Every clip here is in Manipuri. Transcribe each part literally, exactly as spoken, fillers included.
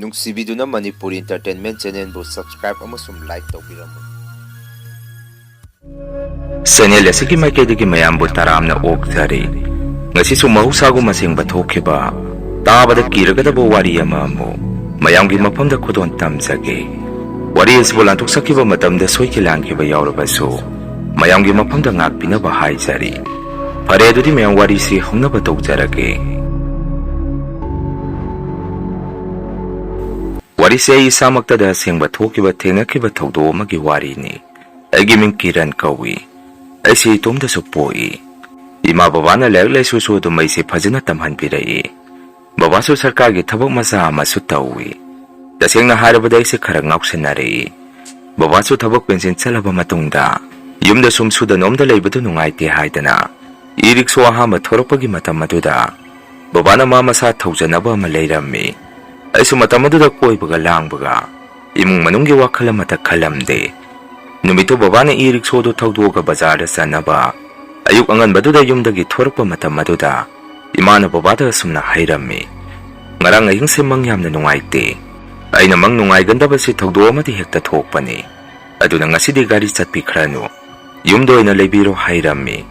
ꯅꯨꯡꯁꯤꯕꯤꯗꯨꯅ ꯃꯅꯤꯄꯨꯔ Entertainment Channelꯕꯨ subscribe ꯑꯃꯁꯨꯡ like ꯇꯧꯕꯤꯔꯝꯃꯨ꯫ Channel ꯑꯁꯤꯒꯤ ꯃꯥꯏꯀꯩꯗꯒꯤ ꯃꯌꯥꯝꯕꯨ ꯇꯔꯥꯝꯅ ꯑꯣꯛꯆꯔꯤ꯫ ꯉꯁꯤꯁꯨ ꯃꯍꯧꯁꯥꯒꯨꯝ ꯑꯁꯦꯡꯕ ꯊꯣꯛꯈꯤꯕ, ꯇꯥꯕꯗ ꯀꯤꯔꯒꯗꯕ ꯋꯥꯔꯤ ꯑꯃ ꯑꯃꯨꯛ ꯃꯌꯥꯝꯒꯤ ꯃꯐꯝꯗ ꯈꯨꯗꯣꯟ ꯇꯝꯖꯒꯦ꯫ ꯋꯥꯔꯤ ꯑꯁꯤꯕꯨ ꯂꯥꯟꯊꯣꯛꯆꯈꯤꯕ ꯃꯇꯝꯗ ꯁꯣꯏꯈꯤ ꯂꯥꯟꯈꯤꯕ ꯌꯥꯎꯔꯕꯁꯨ ꯃꯌꯥꯝꯒꯤ ꯃꯐꯝꯗ ꯉꯥꯛꯄꯤꯅꯕ ꯍꯥꯏꯖꯔꯤ꯫ ꯐꯔꯦ, ꯑꯗꯨꯗꯤ ꯃꯌꯥꯝ ꯋꯥꯔꯤꯁꯤ ꯍꯧꯅꯕ ꯇꯧꯖꯔꯒꯦ꯫ ꯋꯥꯔꯤꯁꯦ ꯑꯩ ꯏꯁꯥꯃꯛꯇꯗ ꯑꯁꯦꯡꯕ ꯊꯣꯛꯈꯤꯕ ꯊꯦꯡꯅꯈꯤꯕ ꯊꯧꯗꯣꯛ ꯑꯃꯒꯤ ꯋꯥꯔꯤꯅꯤ꯫ ꯑꯩꯒꯤ ꯃꯤꯡ ꯀꯤꯔꯟ ꯀꯧꯏ꯫ ꯑꯩꯁꯦ ꯏꯇꯣꯝꯇꯁꯨ ꯄꯣꯛꯏ꯫ ꯏꯃꯥ ꯕꯕꯥꯅ ꯂꯥꯏꯔꯤꯛ ꯂꯥꯏꯁꯨꯁꯨ ꯑꯗꯨꯝ ꯑꯩꯁꯦ ꯐꯖꯅ ꯇꯝꯍꯟꯕꯤꯔꯛꯏ꯫ ꯕꯕꯥꯁꯨ ꯁꯔꯀꯥꯔꯒꯤ ꯊꯕꯛ ꯃꯆꯥ ꯑꯃꯁꯨ ꯇꯧꯏ꯫ ꯇꯁꯦꯡꯅ ꯍꯥꯏꯔꯕꯗ ꯑꯩꯁꯦ ꯈꯔ ꯉꯥꯎꯁꯟꯅꯔꯛꯏ꯫ ꯕꯕꯥꯁꯨ ꯊꯕꯛ ꯄꯦꯟꯁꯤꯟ ꯆꯠꯂꯕ ꯃꯇꯨꯡꯗ ꯌꯨꯝꯗ ꯁꯨꯝ ꯁꯨꯗ ꯅꯣꯝꯗ ꯂꯩꯕꯗꯨ ꯅꯨꯡꯉꯥꯏꯇꯦ ꯍꯥꯏꯗꯅ ꯏ ꯔꯤꯛꯁꯣ ꯑꯍꯥꯟꯕ ꯊꯣꯔꯛꯄꯒꯤ ꯃꯇꯝ ꯑꯗꯨꯗ ꯕꯕꯥꯅ ꯃꯥ ꯃꯁꯥ ꯊꯧꯖꯅꯕ ꯑꯃ ꯂꯩꯔꯝꯃꯤ꯫ ꯑꯩꯁꯨ ꯃꯇꯝ ꯑꯗꯨꯗ ꯀꯣꯏꯕꯒ ꯂꯥꯡꯕꯒ ꯏꯃꯨꯡ ꯃꯅꯨꯡꯒꯤ ꯋꯥꯈꯜ ꯑꯃꯠꯇ ꯈꯜꯂꯝꯗꯦ꯫ ꯅꯨꯃꯤꯠꯇꯨ ꯕꯕꯥꯅ ꯏ ꯔꯤꯛꯁꯣꯗꯨ ꯊꯧꯗꯣꯛꯑꯒ ꯕꯖꯥꯔꯗ ꯆꯠꯅꯕ ꯑꯌꯨꯛ ꯑꯉꯟꯕꯗꯨꯗ ꯌꯨꯝꯗꯒꯤ ꯊꯣꯔꯛꯄ ꯃꯇꯝ ꯑꯗꯨꯗ ꯏꯃꯥꯅ ꯕꯕꯥꯗ ꯑꯁꯨꯝꯅ ꯍꯥꯏꯔꯝꯃꯤ, "ꯉꯔꯥꯡ ꯑꯍꯤꯡꯁꯦ ꯃꯪ ꯌꯥꯝꯅ ꯅꯨꯡꯉꯥꯏꯇꯦ꯫ ꯑꯩꯅ ꯃꯪ ꯅꯨꯡꯉꯥꯏꯒꯟꯗꯕꯁꯤ ꯊꯧꯗꯣꯛ ꯑꯃꯗꯤ ꯍꯦꯛꯇ ꯊꯣꯛꯄꯅꯤ꯫ ꯑꯗꯨꯅ ꯉꯁꯤꯗꯤ ꯒꯥꯔꯤ ꯆꯠꯄꯤꯈ꯭ꯔꯅꯨ, ꯌꯨꯝꯗ ꯑꯣꯏꯅ ꯂꯩꯕꯤꯔꯣ" ꯍꯥꯏꯔꯝꯃꯤ꯫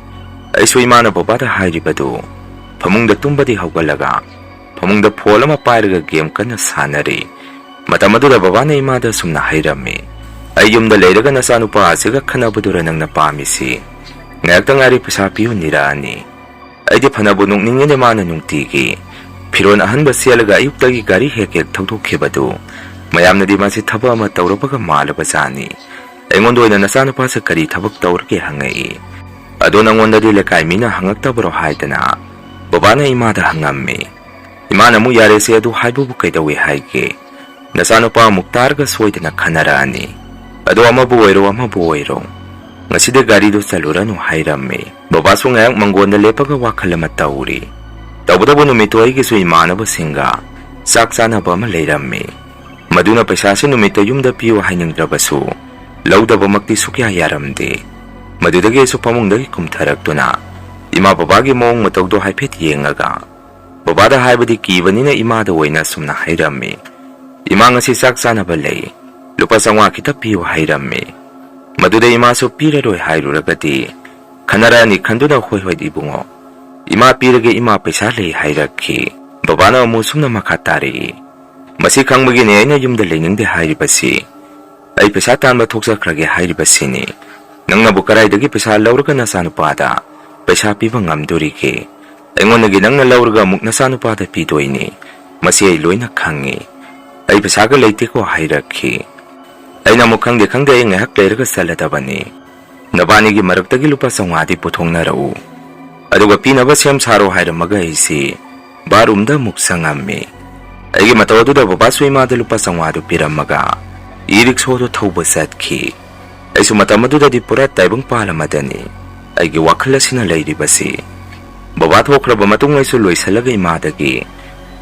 ꯑꯩꯁꯨ ꯏꯃꯥꯅ ꯕꯕꯥꯗ ꯍꯥꯏꯔꯤꯕꯗꯨ ꯐꯃꯨꯡꯗ ꯇꯨꯝꯕꯗꯤ ꯍꯧꯒꯠꯂꯒ ꯐꯃꯨꯡꯗ ꯐꯣꯟ ꯑꯃ ꯄꯥꯏꯔꯒ ꯒꯦꯝ ꯀꯟꯅ ꯁꯥꯟꯅꯔꯤ꯫ ꯃꯇꯝ ꯑꯗꯨꯗ ꯕꯕꯥꯅ ꯏꯃꯥꯗ ꯑꯁꯨꯝꯅ ꯍꯥꯏꯔꯝꯃꯤ, "ꯑꯩ ꯌꯨꯝꯗ ꯂꯩꯔꯒ ꯅꯆꯥꯅꯨꯄꯥ ꯑꯁꯤꯒ ꯈꯠꯅꯕꯗꯨꯔ ꯅꯪꯅ ꯄꯥꯝꯃꯤꯁꯤ? ꯉꯥꯏꯍꯥꯛꯇ ꯉꯥꯏꯔꯦ, ꯄꯩꯁꯥ ꯄꯤꯌꯨ ꯅꯤꯔꯛꯑꯅꯤ꯫ ꯑꯩꯗꯤ ꯐꯅꯕꯨ ꯅꯣꯛꯅꯤꯡꯉꯤꯅꯦ, ꯃꯥꯅ ꯅꯨꯡꯇꯤꯒꯤ ꯐꯤꯔꯣꯜ ꯑꯍꯟꯕ ꯁꯦꯠꯂꯒ ꯑꯌꯨꯛꯇꯒꯤ ꯒꯥꯔꯤ ꯍꯦꯛ ꯍꯦꯛ ꯊꯧꯗꯣꯛꯈꯤꯕꯗꯨ꯫ ꯃꯌꯥꯝꯅꯗꯤ ꯃꯥꯁꯤ ꯊꯕꯛ ꯑꯃ ꯇꯧꯔꯕꯒ ꯃꯥꯜꯂꯕ ꯖꯥꯠꯅꯤ꯫ ꯑꯩꯉꯣꯟꯗ ꯑꯣꯏꯅ ꯅꯆꯥꯅꯨꯄꯥꯁꯦ ꯀꯔꯤ ꯊꯕꯛ ꯇꯧꯔꯒꯦ ꯍꯪꯉꯛꯏ꯫ ꯑꯗꯣ ꯅꯪꯉꯣꯟꯗꯗꯤ ꯂꯩꯀꯥꯏ ꯃꯤꯅ ꯍꯪꯉꯛꯇꯕ꯭ꯔꯣ?" ꯍꯥꯏꯗꯅ ꯕꯕꯥꯅ ꯏꯃꯥꯗ ꯍꯪꯉꯝꯃꯤ꯫ ꯏꯃꯥꯅ ꯑꯃꯨꯛ, "ꯌꯥꯔꯦꯁꯦ, ꯑꯗꯨ ꯍꯥꯏꯕꯕꯨ ꯀꯩꯗꯧꯋꯦ ꯍꯥꯏꯒꯦ? ꯅꯆꯥꯅꯨꯄꯥ ꯑꯃꯨꯛ ꯇꯥꯔꯒ ꯁꯣꯏꯗꯅ ꯈꯟꯅꯔꯛꯑꯅꯤ꯫ ꯑꯗꯣ ꯑꯃꯕꯨ ꯑꯣꯏꯔꯣ, ꯑꯃꯕꯨ ꯑꯣꯏꯔꯣ, ꯉꯁꯤꯗꯤ ꯒꯥꯔꯤꯗꯣ ꯆꯠꯂꯨꯔꯅꯨ" ꯍꯥꯏꯔꯝꯃꯤ꯫ ꯕꯕꯥꯁꯨ ꯉꯥꯏꯍꯥꯛ ꯃꯪꯒꯣꯟꯗ ꯂꯦꯞꯄꯒ ꯋꯥꯈꯜ ꯑꯃ ꯇꯧꯔꯤ꯫ ꯇꯧꯕꯇꯕꯨ ꯅꯨꯃꯤꯠꯇꯣ ꯑꯩꯒꯤꯁꯨ ꯏꯃꯥꯟꯅꯕꯁꯤꯡꯒ ꯆꯥꯛ ꯆꯥꯅꯕ ꯑꯃ ꯂꯩꯔꯝꯃꯤ꯫ ꯃꯗꯨꯅ ꯄꯩꯁꯥꯁꯤ ꯅꯨꯃꯤꯠꯇ ꯌꯨꯝꯗ ꯄꯤꯌꯨ ꯍꯥꯏꯅꯤꯡꯗ꯭ꯔꯕꯁꯨ ꯂꯧꯗꯕꯃꯛꯇꯤ ꯁꯨꯛꯌꯥ ꯌꯥꯔꯝꯗꯦ꯫ ꯃꯗꯨꯗꯒꯤ ꯑꯩꯁꯨ ꯐꯃꯨꯡꯗꯒꯤ ꯀꯨꯝꯊꯔꯛꯇꯨꯅ ꯏꯃꯥ ꯕꯕꯥꯒꯤ ꯃꯑꯣꯡ ꯃꯇꯧꯗꯣ ꯍꯥꯏꯐꯦꯠ ꯌꯦꯡꯉꯒ ꯕꯕꯥꯗ ꯍꯥꯏꯕꯗꯤ ꯀꯤꯕꯅꯤꯅ ꯏꯃꯥꯗ ꯑꯣꯏꯅ ꯑꯁꯨꯝꯅ ꯍꯥꯏꯔꯝꯃꯤ, "ꯏꯃꯥ, ꯉꯁꯤ ꯆꯥꯛ ꯆꯥꯅꯕ ꯂꯩ, ꯂꯨꯄꯥ ꯆꯥꯝꯃꯉꯥ ꯈꯤꯇ ꯄꯤꯌꯨ" ꯍꯥꯏꯔꯝꯃꯤ꯫ ꯃꯗꯨꯗ ꯏꯃꯥꯁꯨ ꯄꯤꯔꯔꯣꯏ ꯍꯥꯏꯔꯨꯔꯒꯗꯤ ꯈꯟꯅꯔꯛꯑꯅꯤ ꯈꯟꯗꯨꯅ, "ꯍꯣꯏ ꯍꯣꯏ ꯏꯕꯨꯡꯉꯣ, ꯏꯃꯥ ꯄꯤꯔꯒꯦ, ꯏꯃꯥ ꯄꯩꯁꯥ ꯂꯩ" ꯍꯥꯏꯔꯛꯈꯤ꯫ ꯕꯕꯥꯅ ꯑꯃꯨꯛ ꯁꯨꯝꯅ ꯃꯈꯥ ꯇꯥꯔꯛꯏ, "ꯃꯁꯤ ꯈꯪꯕꯒꯤꯅꯦ ꯑꯩꯅ ꯌꯨꯝꯗ ꯂꯩꯅꯤꯡꯗꯦ ꯍꯥꯏꯔꯤꯕꯁꯤ꯫ ꯑꯩ ꯄꯩꯁꯥ ꯇꯥꯟꯕ ꯊꯣꯛꯆꯈ꯭ꯔꯒꯦ ꯍꯥꯏꯔꯤꯕꯁꯤꯅꯤ꯫ ꯅꯪꯅꯕꯨ ꯀꯗꯥꯏꯗꯒꯤ ꯄꯩꯁꯥ ꯂꯧꯔꯒ ꯅꯆꯥꯅꯨꯄꯥꯗ ꯄꯩꯁꯥ ꯄꯤꯕ ꯉꯝꯗꯣꯔꯤꯒꯦ? ꯑꯩꯉꯣꯟꯗꯒꯤ ꯅꯪꯅ ꯂꯧꯔꯒ ꯑꯃꯨꯛ ꯅꯆꯥꯅꯨꯄꯥꯗ ꯄꯤꯗꯣꯏꯅꯤ꯫ ꯃꯁꯤ ꯑꯩ ꯂꯣꯏꯅ ꯈꯪꯉꯤ꯫ ꯑꯩ ꯄꯩꯁꯥꯒ ꯂꯩꯇꯦꯀꯣ" ꯍꯥꯏꯔꯛꯈꯤ꯫ ꯑꯩꯅ ꯑꯃꯨꯛ, "ꯈꯪꯗꯦ, ꯈꯪꯗꯦ, ꯑꯩ ꯉꯥꯏꯍꯥꯛ ꯂꯩꯔꯒ ꯆꯠꯂꯗꯕꯅꯤ꯫ ꯅꯕꯥꯅꯤꯒꯤ ꯃꯔꯛꯇꯒꯤ ꯂꯨꯄꯥ ꯆꯥꯝꯃꯉꯥꯗꯤ ꯄꯨꯊꯣꯛꯅꯔꯛꯎ꯫ ꯑꯗꯨꯒ ꯄꯤꯅꯕ ꯁꯦꯝ ꯁꯥꯔꯣ" ꯍꯥꯏꯔꯝꯃꯒ ꯑꯩꯁꯤ ꯕꯥꯠꯔꯨꯝꯗ ꯑꯃꯨꯛ ꯆꯪꯉꯝꯃꯤ꯫ ꯑꯩꯒꯤ ꯃꯇꯧ ꯑꯗꯨꯗ ꯕꯕꯥꯁꯨ ꯏꯃꯥꯗ ꯂꯨꯄꯥ ꯆꯥꯝꯃꯉꯥꯗꯨ ꯄꯤꯔꯝꯃꯒ ꯏ ꯔꯤꯛꯁꯣꯗꯨ ꯊꯧꯕ ꯆꯠꯈꯤ꯫ ꯑꯩꯁꯨ ꯃꯇꯝ ꯑꯗꯨꯗꯗꯤ ꯄꯨꯔꯥ ꯇꯥꯏꯕꯪ ꯄꯥꯜ ꯑꯃꯗꯅꯤ ꯑꯩꯒꯤ ꯋꯥꯈꯜ ꯑꯁꯤꯅ ꯂꯩꯔꯤꯕꯁꯤ꯫ ꯕꯕꯥ ꯊꯣꯛꯈ꯭ꯔꯕ ꯃꯇꯨꯡ ꯑꯩꯁꯨ ꯂꯣꯏꯁꯤꯜꯂꯒ ꯏꯃꯥꯗꯒꯤ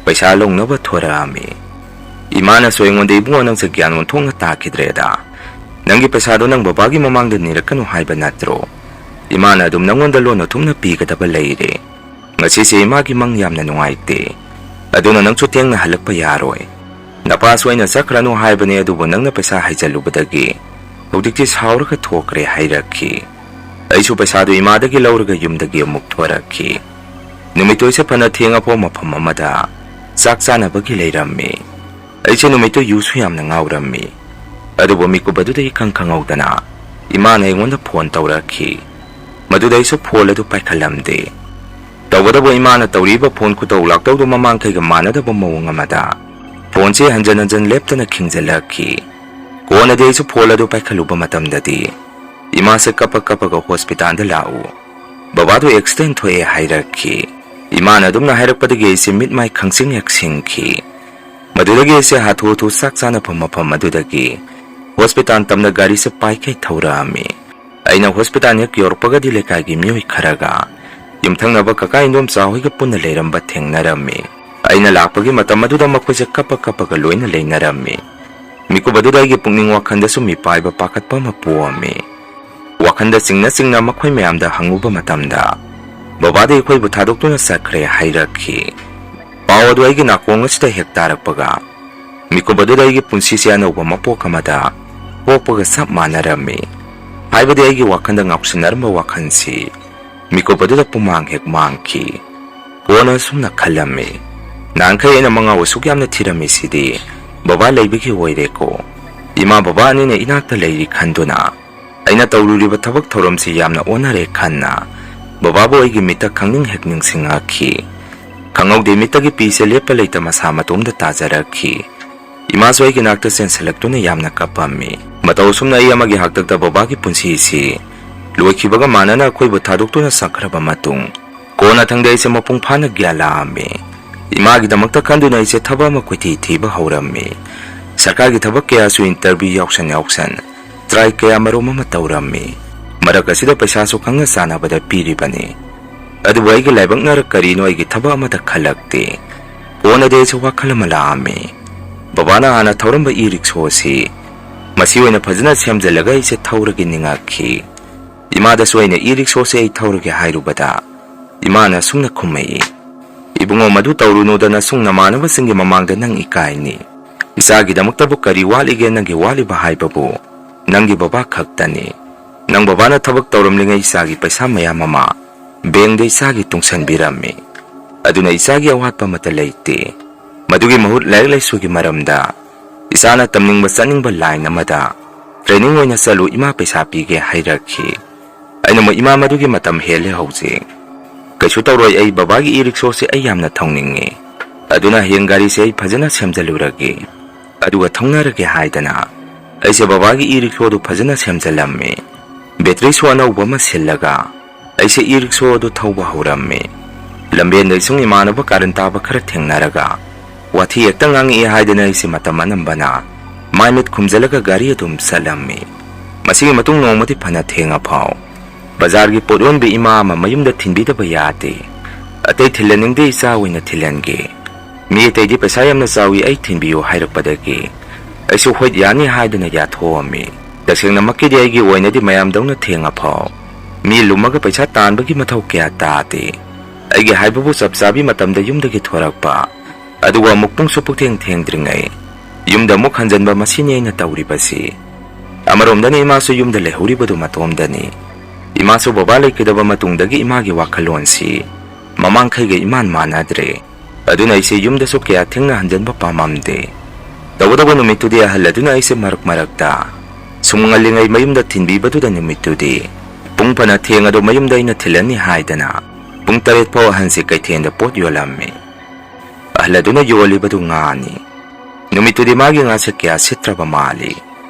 ꯄꯩꯁꯥ ꯂꯧꯅꯕ ꯊꯣꯔꯛꯑꯝꯃꯤ꯫ ꯏꯃꯥꯅꯁꯨ ꯑꯩꯉꯣꯟꯗ, "ꯏꯕꯨꯡꯉꯣ, ꯅꯪꯁꯦ ꯒ꯭ꯌꯥꯟ ꯑꯣꯟꯊꯣꯛꯅ ꯇꯥꯈꯤꯗ꯭ꯔꯦꯗ꯫ ꯅꯪꯒꯤ ꯄꯩꯁꯥꯗꯣ ꯅꯪ ꯕꯕꯥꯒꯤ ꯃꯃꯥꯡꯗ ꯅꯤꯔꯛꯀꯅꯨ ꯍꯥꯏꯕ ꯅꯠꯇ꯭ꯔꯣ? ꯏꯃꯥꯅ ꯑꯗꯨꯝ ꯅꯪꯉꯣꯟꯗ ꯂꯣꯟꯅ ꯊꯨꯝꯅ ꯄꯤꯒꯗꯕ ꯂꯩꯔꯦ꯫ ꯉꯁꯤꯁꯦ ꯏꯃꯥꯒꯤ ꯃꯪ ꯌꯥꯝꯅ ꯅꯨꯡꯉꯥꯏꯇꯦ꯫ ꯑꯗꯨꯅ ꯅꯪꯁꯨ ꯊꯦꯡꯅ ꯍꯜꯂꯛꯄ ꯌꯥꯔꯣꯏ꯫ ꯅꯄꯥꯁꯨ ꯑꯩꯅ ꯆꯠꯈ꯭ꯔꯅꯨ ꯍꯥꯏꯕꯅꯦ, ꯑꯗꯨꯕꯨ ꯅꯪꯅ ꯄꯩꯁꯥ ꯍꯥꯏꯖꯜꯂꯨꯕꯗꯒꯤ ꯍꯧꯖꯤꯛꯇꯤ ꯁꯥꯎꯔꯒ ꯊꯣꯛꯈ꯭ꯔꯦ" ꯍꯥꯏꯔꯛꯈꯤ꯫ ꯑꯩꯁꯨ ꯄꯩꯁꯥꯗꯨ ꯏꯃꯥꯗꯒꯤ ꯂꯧꯔꯒ ꯌꯨꯝꯗꯒꯤ ꯑꯃꯨꯛ ꯊꯣꯔꯛꯈꯤ꯫ ꯅꯨꯃꯤꯠꯇꯨ ꯑꯩꯁꯦ ꯐꯅ ꯊꯦꯡꯉꯐꯥꯎ ꯃꯐꯝ ꯑꯃꯗ ꯆꯥꯛ ꯆꯥꯅꯕꯒꯤ ꯂꯩꯔꯝꯃꯤ꯫ ꯑꯩꯁꯦ ꯅꯨꯃꯤꯠꯇꯨ ꯌꯨꯁꯨ ꯌꯥꯝꯅ ꯉꯥꯎꯔꯝꯃꯤ꯫ ꯑꯗꯨꯕꯨ ꯃꯤꯀꯨꯞ ꯑꯗꯨꯗ ꯏꯈꯪ ꯈꯪꯍꯧꯗꯅ ꯏꯃꯥꯅ ꯑꯩꯉꯣꯟꯗ ꯐꯣꯟ ꯇꯧꯔꯛꯈꯤ꯫ ꯃꯗꯨꯗ ꯑꯩꯁꯨ ꯐꯣꯟ ꯑꯗꯨ ꯄꯥꯏꯈꯠꯂꯝꯗꯦ꯫ ꯇꯧꯕꯇꯕꯨ ꯏꯃꯥꯅ ꯇꯧꯔꯤꯕ ꯐꯣꯟ ꯈꯨꯇꯧ ꯂꯥꯛꯇꯧꯗꯨ ꯃꯃꯥꯡꯈꯩꯒ ꯃꯥꯟꯅꯗꯕ ꯃꯑꯣꯡ ꯑꯃꯗ ꯐꯣꯟꯁꯦ ꯍꯟꯖꯟ ꯍꯟꯖꯟ ꯂꯦꯞꯇꯅ ꯈꯤꯡꯖꯤꯜꯂꯛꯈꯤ꯫ ꯀꯣꯟꯅꯗꯤ ꯑꯩꯁꯨ ꯐꯣꯟ ꯑꯗꯨ ꯄꯥꯏꯈꯠꯂꯨꯕ ꯃꯇꯝꯗꯗꯤ ꯏꯃꯥꯁꯦ ꯀꯞꯄ ꯀꯞꯄꯒ "ꯍꯣꯁꯄꯤꯇꯥꯜꯗ ꯂꯥꯛꯎ, ꯕꯕꯥꯗꯨ ꯑꯦꯛꯁꯤꯗꯦꯟ ꯊꯣꯛꯑꯦ" ꯍꯥꯏꯔꯛꯈꯤ꯫ ꯏꯃꯥꯅ ꯑꯗꯨꯝꯅ ꯍꯥꯏꯔꯛꯄꯗꯒꯤ ꯑꯩꯁꯦ ꯃꯤꯠ ꯃꯥꯏ ꯈꯪꯁꯤꯡ ꯍꯦꯛ ꯁꯤꯡꯈꯤ꯫ ꯃꯗꯨꯗꯒꯤ ꯑꯩꯁꯦ ꯍꯥꯊꯨ ꯍꯥꯊꯨ ꯆꯥꯛ ꯆꯥꯅꯐꯝ ꯃꯐꯝ ꯑꯗꯨꯗꯒꯤ ꯍꯣꯁꯄꯤꯇꯥꯜ ꯇꯝꯅ ꯒꯥꯔꯤꯁꯦ ꯄꯥꯏꯈꯩ ꯊꯧꯔꯛꯑꯝꯃꯤ꯫ ꯑꯩꯅ ꯍꯣꯁꯄꯤꯇꯥꯜ ꯍꯦꯛ ꯌꯧꯔꯛꯄꯒꯗꯤ ꯂꯩꯀꯥꯏꯒꯤ ꯃꯤꯑꯣꯏ ꯈꯔꯒ ꯌꯨꯝꯊꯪꯅꯕ ꯀꯀꯥ ꯏꯟꯗꯣꯝꯆꯥ ꯍꯣꯏꯒ ꯄꯨꯟꯅ ꯂꯩꯔꯝꯕ ꯊꯦꯡꯅꯔꯝꯃꯤ꯫ ꯑꯩꯅ ꯂꯥꯛꯄꯒꯤ ꯃꯇꯝ ꯑꯗꯨꯗ ꯃꯈꯣꯏꯁꯦ ꯀꯞꯄ ꯀꯞꯄꯒ ꯂꯣꯏꯅ ꯂꯩꯅꯔꯝꯃꯤ꯫ ꯃꯤꯀꯨꯞ ꯑꯗꯨꯗ ꯑꯩꯒꯤ ꯄꯨꯛꯅꯤꯡ ꯋꯥꯈꯜꯗꯁꯨ ꯃꯤꯄꯥꯏꯕ ꯄꯥꯈꯠꯄ ꯑꯃ ꯄꯣꯛꯑꯝꯃꯤ꯫ ꯋꯥꯈꯜꯗ ꯆꯤꯡꯅ ꯆꯤꯡꯅ ꯃꯈꯣꯏ ꯃꯌꯥꯝꯗ ꯍꯪꯉꯨꯕ ꯃꯇꯝꯗ, "ꯕꯕꯥꯗꯤ ꯑꯩꯈꯣꯏꯕꯨ ꯊꯥꯗꯣꯛꯇꯨꯅ ꯆꯠꯈ꯭ꯔꯦ" ꯍꯥꯏꯔꯛꯈꯤ꯫ ꯄꯥꯎ ꯑꯗꯨ ꯑꯩꯒꯤ ꯅꯥꯀꯣꯡ ꯑꯁꯤꯗ ꯍꯦꯛ ꯇꯥꯔꯛꯄꯒ, ꯃꯤꯀꯨꯞ ꯑꯗꯨꯗ ꯑꯩꯒꯤ ꯄꯨꯟꯁꯤꯁꯦ ꯑꯅꯧꯕ ꯃꯄꯣꯛ ꯑꯃꯗ ꯄꯣꯛꯄꯒ ꯆꯞ ꯃꯥꯟꯅꯔꯝꯃꯤ꯫ ꯍꯥꯏꯕꯗꯤ ꯑꯩꯒꯤ ꯋꯥꯈꯜꯗ ꯉꯥꯎꯁꯤꯟꯅꯔꯝꯕ ꯋꯥꯈꯜꯁꯤ ꯃꯤꯀꯨꯞ ꯑꯗꯨꯗ ꯄꯨꯃꯥꯡ ꯍꯦꯛ ꯃꯥꯡꯈꯤ꯫ ꯀꯣꯟꯅ ꯑꯁꯨꯝꯅ ꯈꯜꯂꯝꯃꯤ, ꯅꯍꯥꯟꯈꯩ ꯑꯩꯅ ꯃꯉꯥꯎ ꯑꯁꯨꯛ ꯌꯥꯝꯅ ꯊꯤꯔꯝꯃꯤꯁꯤꯗꯤ ꯕꯕꯥ ꯂꯩꯕꯒꯤ ꯑꯣꯏꯔꯦꯀꯣ꯫ ꯏꯃꯥ ꯕꯕꯥ ꯑꯅꯤꯅ ꯏꯅꯥꯛꯇ ꯂꯩꯔꯤ ꯈꯟꯗꯨꯅ ꯑꯩꯅ ꯇꯧꯔꯨꯔꯤꯕ ꯊꯕꯛ ꯊꯧꯔꯝꯁꯤ ꯌꯥꯝꯅ ꯑꯣꯟꯅꯔꯦ ꯈꯟꯅ ꯕꯕꯥꯕꯨ ꯑꯩꯒꯤ ꯃꯤꯠꯇ ꯈꯪꯅꯤꯡ ꯍꯦꯛ ꯅꯤꯡꯁꯤꯡꯉꯛꯈꯤ꯫ ꯈꯪꯍꯧꯗꯦ ꯃꯤꯠꯇꯒꯤ ꯄꯤꯁꯦ ꯂꯦꯞꯄ ꯂꯩꯇ ꯃꯁꯥ ꯃꯇꯣꯝꯗ ꯇꯥꯖꯔꯛꯈꯤ꯫ ꯏꯃꯥꯁꯨ ꯑꯩꯒꯤ ꯅꯥꯛꯇ ꯆꯦꯟꯁꯤꯜꯂꯛꯇꯨꯅ ꯌꯥꯝꯅ ꯀꯞꯄꯝꯃꯤ꯫ ꯃꯇꯧ ꯑꯁꯨꯝꯅ ꯑꯩ ꯑꯃꯒꯤ ꯍꯥꯛꯇꯛꯇ ꯕꯕꯥꯒꯤ ꯄꯨꯟꯁꯤꯁꯤ ꯂꯣꯏꯈꯤꯕꯒ ꯃꯥꯟꯅꯅ ꯑꯩꯈꯣꯏꯕꯨ ꯊꯥꯗꯣꯛꯇꯨꯅ ꯆꯠꯈ꯭ꯔꯕ ꯃꯇꯨꯡ, ꯀꯣꯟꯅꯊꯪꯗ ꯑꯩꯁꯦ ꯃꯄꯨꯡ ꯐꯥꯅ ꯒ꯭ꯌꯥꯟ ꯂꯥꯛꯑꯝꯃꯤ꯫ ꯏꯃꯥꯒꯤꯗꯃꯛꯇ ꯈꯟꯗꯨꯅ ꯑꯩꯁꯦ ꯊꯕꯛ ꯑꯃ ꯀꯣꯏꯊꯤ ꯊꯤꯕ ꯍꯧꯔꯝꯃꯤ꯫ ꯁꯔꯀꯥꯔꯒꯤ ꯊꯕꯛ ꯀꯌꯥꯁꯨ interview ꯌꯥꯎꯁꯟ ꯌꯥꯎꯁꯟ try ꯀꯌꯥ ꯃꯔꯨꯝ ꯑꯃ ꯇꯧꯔꯝꯃꯤ꯫ ꯃꯔꯛ ꯑꯁꯤꯗ ꯄꯩꯁꯥꯁꯨ ꯈꯪꯅ ꯆꯥꯟꯅꯕꯗ ꯄꯤꯔꯤꯕꯅꯤ꯫ ꯑꯗꯨꯕꯨ ꯑꯩꯒꯤ ꯂꯥꯏꯕꯛꯅꯔ ꯀꯔꯤꯅꯣ ꯑꯩꯒꯤ ꯊꯕꯛ ꯑꯃꯠꯇ ꯈꯜꯂꯛꯇꯦ꯫ ꯀꯣꯟꯅꯗꯤ ꯑꯩꯁꯨ ꯋꯥꯈꯜ ꯑꯃ ꯂꯥꯛꯑꯝꯃꯤ꯫ ꯕꯕꯥꯅ ꯍꯥꯟꯅ ꯊꯧꯔꯝꯕ e-rickshaw ꯑꯁꯤ ꯃꯁꯤ ꯑꯣꯏꯅ ꯐꯖꯅ ꯁꯦꯝꯖꯤꯜꯂꯒ ꯑꯩꯁꯦ ꯊꯧꯔꯒꯦ ꯅꯤꯡꯉꯛꯈꯤ꯫ ꯏꯃꯥꯗꯁꯨ ꯑꯩꯅ e-rickshaw ꯁꯦ ꯑꯩ ꯊꯧꯔꯒꯦ ꯍꯥꯏꯔꯨꯕꯗ ꯏꯃꯥꯅ ꯑꯁꯨꯝꯅ ꯈꯨꯝꯃꯛꯏ, "ꯏꯕꯨꯡꯉꯣ, ꯃꯗꯨ ꯇꯧꯔꯨꯅꯨꯗ, ꯅꯁꯨꯡ ꯅꯃꯥꯟꯅꯕꯁꯤꯡꯒꯤ ꯃꯃꯥꯡꯗ ꯅꯪ ꯏꯀꯥꯏꯅꯤ꯫ ꯏꯆꯥꯒꯤꯗꯃꯛꯇꯕꯨ ꯀꯔꯤ ꯋꯥꯠꯂꯤꯒꯦ? ꯅꯪꯒꯤ ꯋꯥꯠꯂꯤꯕ ꯍꯥꯏꯕꯕꯨ ꯅꯪꯒꯤ ꯕꯕꯥ ꯈꯛꯇꯅꯤ꯫ ꯅꯪ ꯕꯕꯥꯅ ꯊꯕꯛ ꯇꯧꯔꯝꯂꯤꯉꯩ ꯏꯆꯥꯒꯤ ꯄꯩꯁꯥ ꯃꯌꯥꯝ ꯑꯃ bank ꯗ ꯏꯆꯥꯒꯤ ꯇꯨꯡꯁꯟꯕꯤꯔꯝꯃꯤ꯫ ꯑꯗꯨꯅ ꯏꯆꯥꯒꯤ ꯑꯋꯥꯠꯄ ꯑꯃꯠꯇ ꯂꯩꯇꯦ꯫ ꯃꯗꯨꯒꯤ ꯃꯍꯨꯠ ꯂꯥꯏꯔꯤꯛ ꯂꯥꯏꯁꯨꯒꯤ ꯃꯔꯝꯗ ꯏꯆꯥꯅ ꯇꯝꯅꯤꯡꯕ ꯆꯠꯅꯤꯡꯕ line ꯑꯃꯗ training ꯑꯣꯏꯅ ꯆꯠꯂꯨ, ꯏꯃꯥ ꯄꯩꯁꯥ ꯄꯤꯒꯦ" ꯍꯥꯏꯔꯛꯈꯤ꯫ ꯑꯩꯅ ꯑꯃꯨꯛ, "ꯏꯃꯥ, ꯃꯗꯨꯒꯤ ꯃꯇꯝ ꯍꯦꯜꯂꯦ ꯍꯧꯖꯤꯛ꯫ ꯀꯩꯁꯨ ꯇꯧꯔꯣꯏ, ꯑꯩ ꯕꯕꯥꯒꯤ e-rickshaw ꯁꯦ ꯑꯩ ꯌꯥꯝꯅ ꯊꯧꯅꯤꯡꯉꯤ꯫ ꯑꯗꯨꯅ ꯍꯌꯦꯡ ꯒꯥꯔꯤꯁꯦ ꯑꯩ ꯐꯖꯅ ꯁꯦꯝꯖꯜꯂꯨꯔꯒꯦ꯫ ꯑꯗꯨꯒ ꯊꯧꯅꯔꯒꯦ" ꯍꯥꯏꯗꯅ ꯑꯩꯁꯦ ꯕꯕꯥꯒꯤ e-rickshaw ꯗꯨ ꯐꯖꯅ ꯁꯦꯝꯖꯜꯂꯝꯃꯤ꯫ Battery ꯁꯨ ꯑꯅꯧꯕ ꯑꯃ ꯁꯤꯜꯂꯒ ꯑꯩꯁꯦ e-rickshaw ꯑꯗꯨ ꯊꯧꯕ ꯍꯧꯔꯝꯃꯤ꯫ ꯂꯝꯕꯦꯟꯗ ꯏꯁꯨꯡ ꯏꯃꯥꯟꯅꯕ ꯀꯥꯔꯟ ꯇꯥꯕ ꯈꯔ ꯊꯦꯡꯅꯔꯒ ꯋꯥꯊꯤ ꯍꯦꯛꯇ ꯉꯥꯡꯉꯛꯑꯦ ꯍꯥꯏꯗꯅ ꯑꯩꯁꯦ ꯃꯇꯝ ꯑꯅꯝꯕꯅ ꯃꯥꯏ ꯃꯤꯠ ꯈꯨꯝꯖꯤꯜꯂꯒ ꯒꯥꯔꯤ ꯑꯗꯨꯝ ꯆꯠꯂꯝꯃꯤ꯫ ꯃꯁꯤꯒꯤ ꯃꯇꯨꯡ ꯅꯣꯡꯃꯗꯤ ꯐꯅ ꯊꯦꯡꯉꯐꯥꯎ ꯕꯖꯥꯔꯒꯤ ꯄꯣꯠ ꯌꯣꯟꯕꯤ ꯏꯃꯥ ꯑꯃ ꯃꯌꯨꯝꯗ ꯊꯤꯟꯕꯤꯗꯕ ꯌꯥꯗꯦ꯫ "ꯑꯇꯩ ꯊꯤꯜꯍꯟꯅꯤꯡꯗꯦ, ꯏꯆꯥ ꯑꯣꯏꯅ ꯊꯤꯜꯍꯟꯒꯦ꯫ ꯃꯤ ꯑꯇꯩꯗꯤ ꯄꯩꯁꯥ ꯌꯥꯝꯅ ꯆꯥꯎꯏ, ꯑꯩ ꯊꯤꯟꯕꯤꯌꯨ" ꯍꯥꯏꯔꯛꯄꯗꯒꯤ ꯑꯩꯁꯨ "ꯍꯣꯏ, ꯌꯥꯅꯤ" ꯍꯥꯏꯗꯨꯅ ꯌꯥꯊꯣꯛꯑꯝꯃꯤ꯫ ꯇꯁꯦꯡꯅꯃꯛꯀꯤꯗꯤ ꯑꯩꯒꯤ ꯑꯣꯏꯅꯗꯤ ꯃꯌꯥꯝꯗꯧꯅ ꯊꯦꯡꯉꯐꯥꯎ ꯃꯤ ꯂꯨꯝꯃꯒ ꯄꯩꯁꯥ ꯇꯥꯟꯕꯒꯤ ꯃꯊꯧ ꯀꯌꯥ ꯇꯥꯗꯦ꯫ ꯑꯩꯒꯤ ꯍꯥꯏꯕꯕꯨ ꯆꯞ ꯆꯥꯕꯤ ꯃꯇꯝꯗ ꯌꯨꯝꯗꯒꯤ ꯊꯣꯔꯛꯄ, ꯑꯗꯨꯒ ꯑꯃꯨꯛ ꯄꯨꯡꯁꯨ ꯄꯨꯛꯊꯦꯡ ꯊꯦꯡꯗ꯭ꯔꯤꯉꯩ ꯌꯨꯝꯗ ꯑꯃꯨꯛ ꯍꯟꯖꯟꯕ, ꯃꯁꯤꯅꯤ ꯑꯩꯅ ꯇꯧꯔꯤꯕꯁꯤ꯫ ꯑꯃꯔꯣꯝꯗꯅ ꯏꯃꯥꯁꯨ ꯌꯨꯝꯗ ꯂꯩꯍꯧꯔꯤꯕꯗꯨ ꯃꯇꯣꯝꯗꯅꯤ꯫ ꯏꯃꯥꯁꯨ ꯕꯕꯥ ꯂꯩꯈꯤꯗꯕ ꯃꯇꯨꯡꯗꯒꯤ ꯏꯃꯥꯒꯤ ꯋꯥꯈꯜꯂꯣꯟꯁꯤ ꯃꯃꯥꯡꯈꯩꯒ ꯏꯃꯥꯟ ꯃꯥꯟꯅꯗ꯭ꯔꯦ꯫ ꯑꯗꯨꯅ ꯑꯩꯁꯦ ꯌꯨꯝꯗꯁꯨ ꯀꯌꯥ ꯊꯦꯡꯅ ꯍꯟꯖꯟꯕ ꯄꯥꯝꯃꯝꯗꯦ꯫ ꯇꯧꯕꯇꯕꯨ ꯅꯨꯃꯤꯠꯇꯨꯗꯤ ꯑꯍꯜ ꯑꯗꯨꯅ ꯑꯩꯁꯦ ꯃꯔꯛ ꯃꯔꯛꯇ ꯁꯨꯝ ꯉꯜꯂꯤꯉꯩ ꯃꯌꯨꯝꯗ ꯊꯤꯟꯕꯤꯕꯗꯨꯗ ꯅꯨꯃꯤꯠꯇꯨꯗꯤ ꯄꯨꯡ ꯐꯅ ꯊꯦꯡꯉꯗꯣ ꯃꯌꯨꯝꯗ ꯑꯩꯅ ꯊꯤꯜꯂꯅꯤ ꯍꯥꯏꯗꯅ ꯄꯨꯡ ꯇꯔꯦꯠ ꯐꯥꯎ ꯑꯍꯟꯁꯦ ꯀꯩꯊꯦꯜꯗ ꯄꯣꯠ ꯌꯣꯜꯂꯝꯃꯤ꯫ ꯑꯍꯜ ꯑꯗꯨꯅ ꯌꯣꯜꯂꯤꯕꯗꯨ ꯉꯥꯅꯤ꯫ ꯅꯨꯃꯤꯠꯇꯨꯗꯤ ꯃꯥꯒꯤ ꯉꯥꯁꯦ ꯀꯌꯥ ꯁꯤꯠꯇ꯭ꯔꯕ ꯃꯥꯜꯂꯤ꯫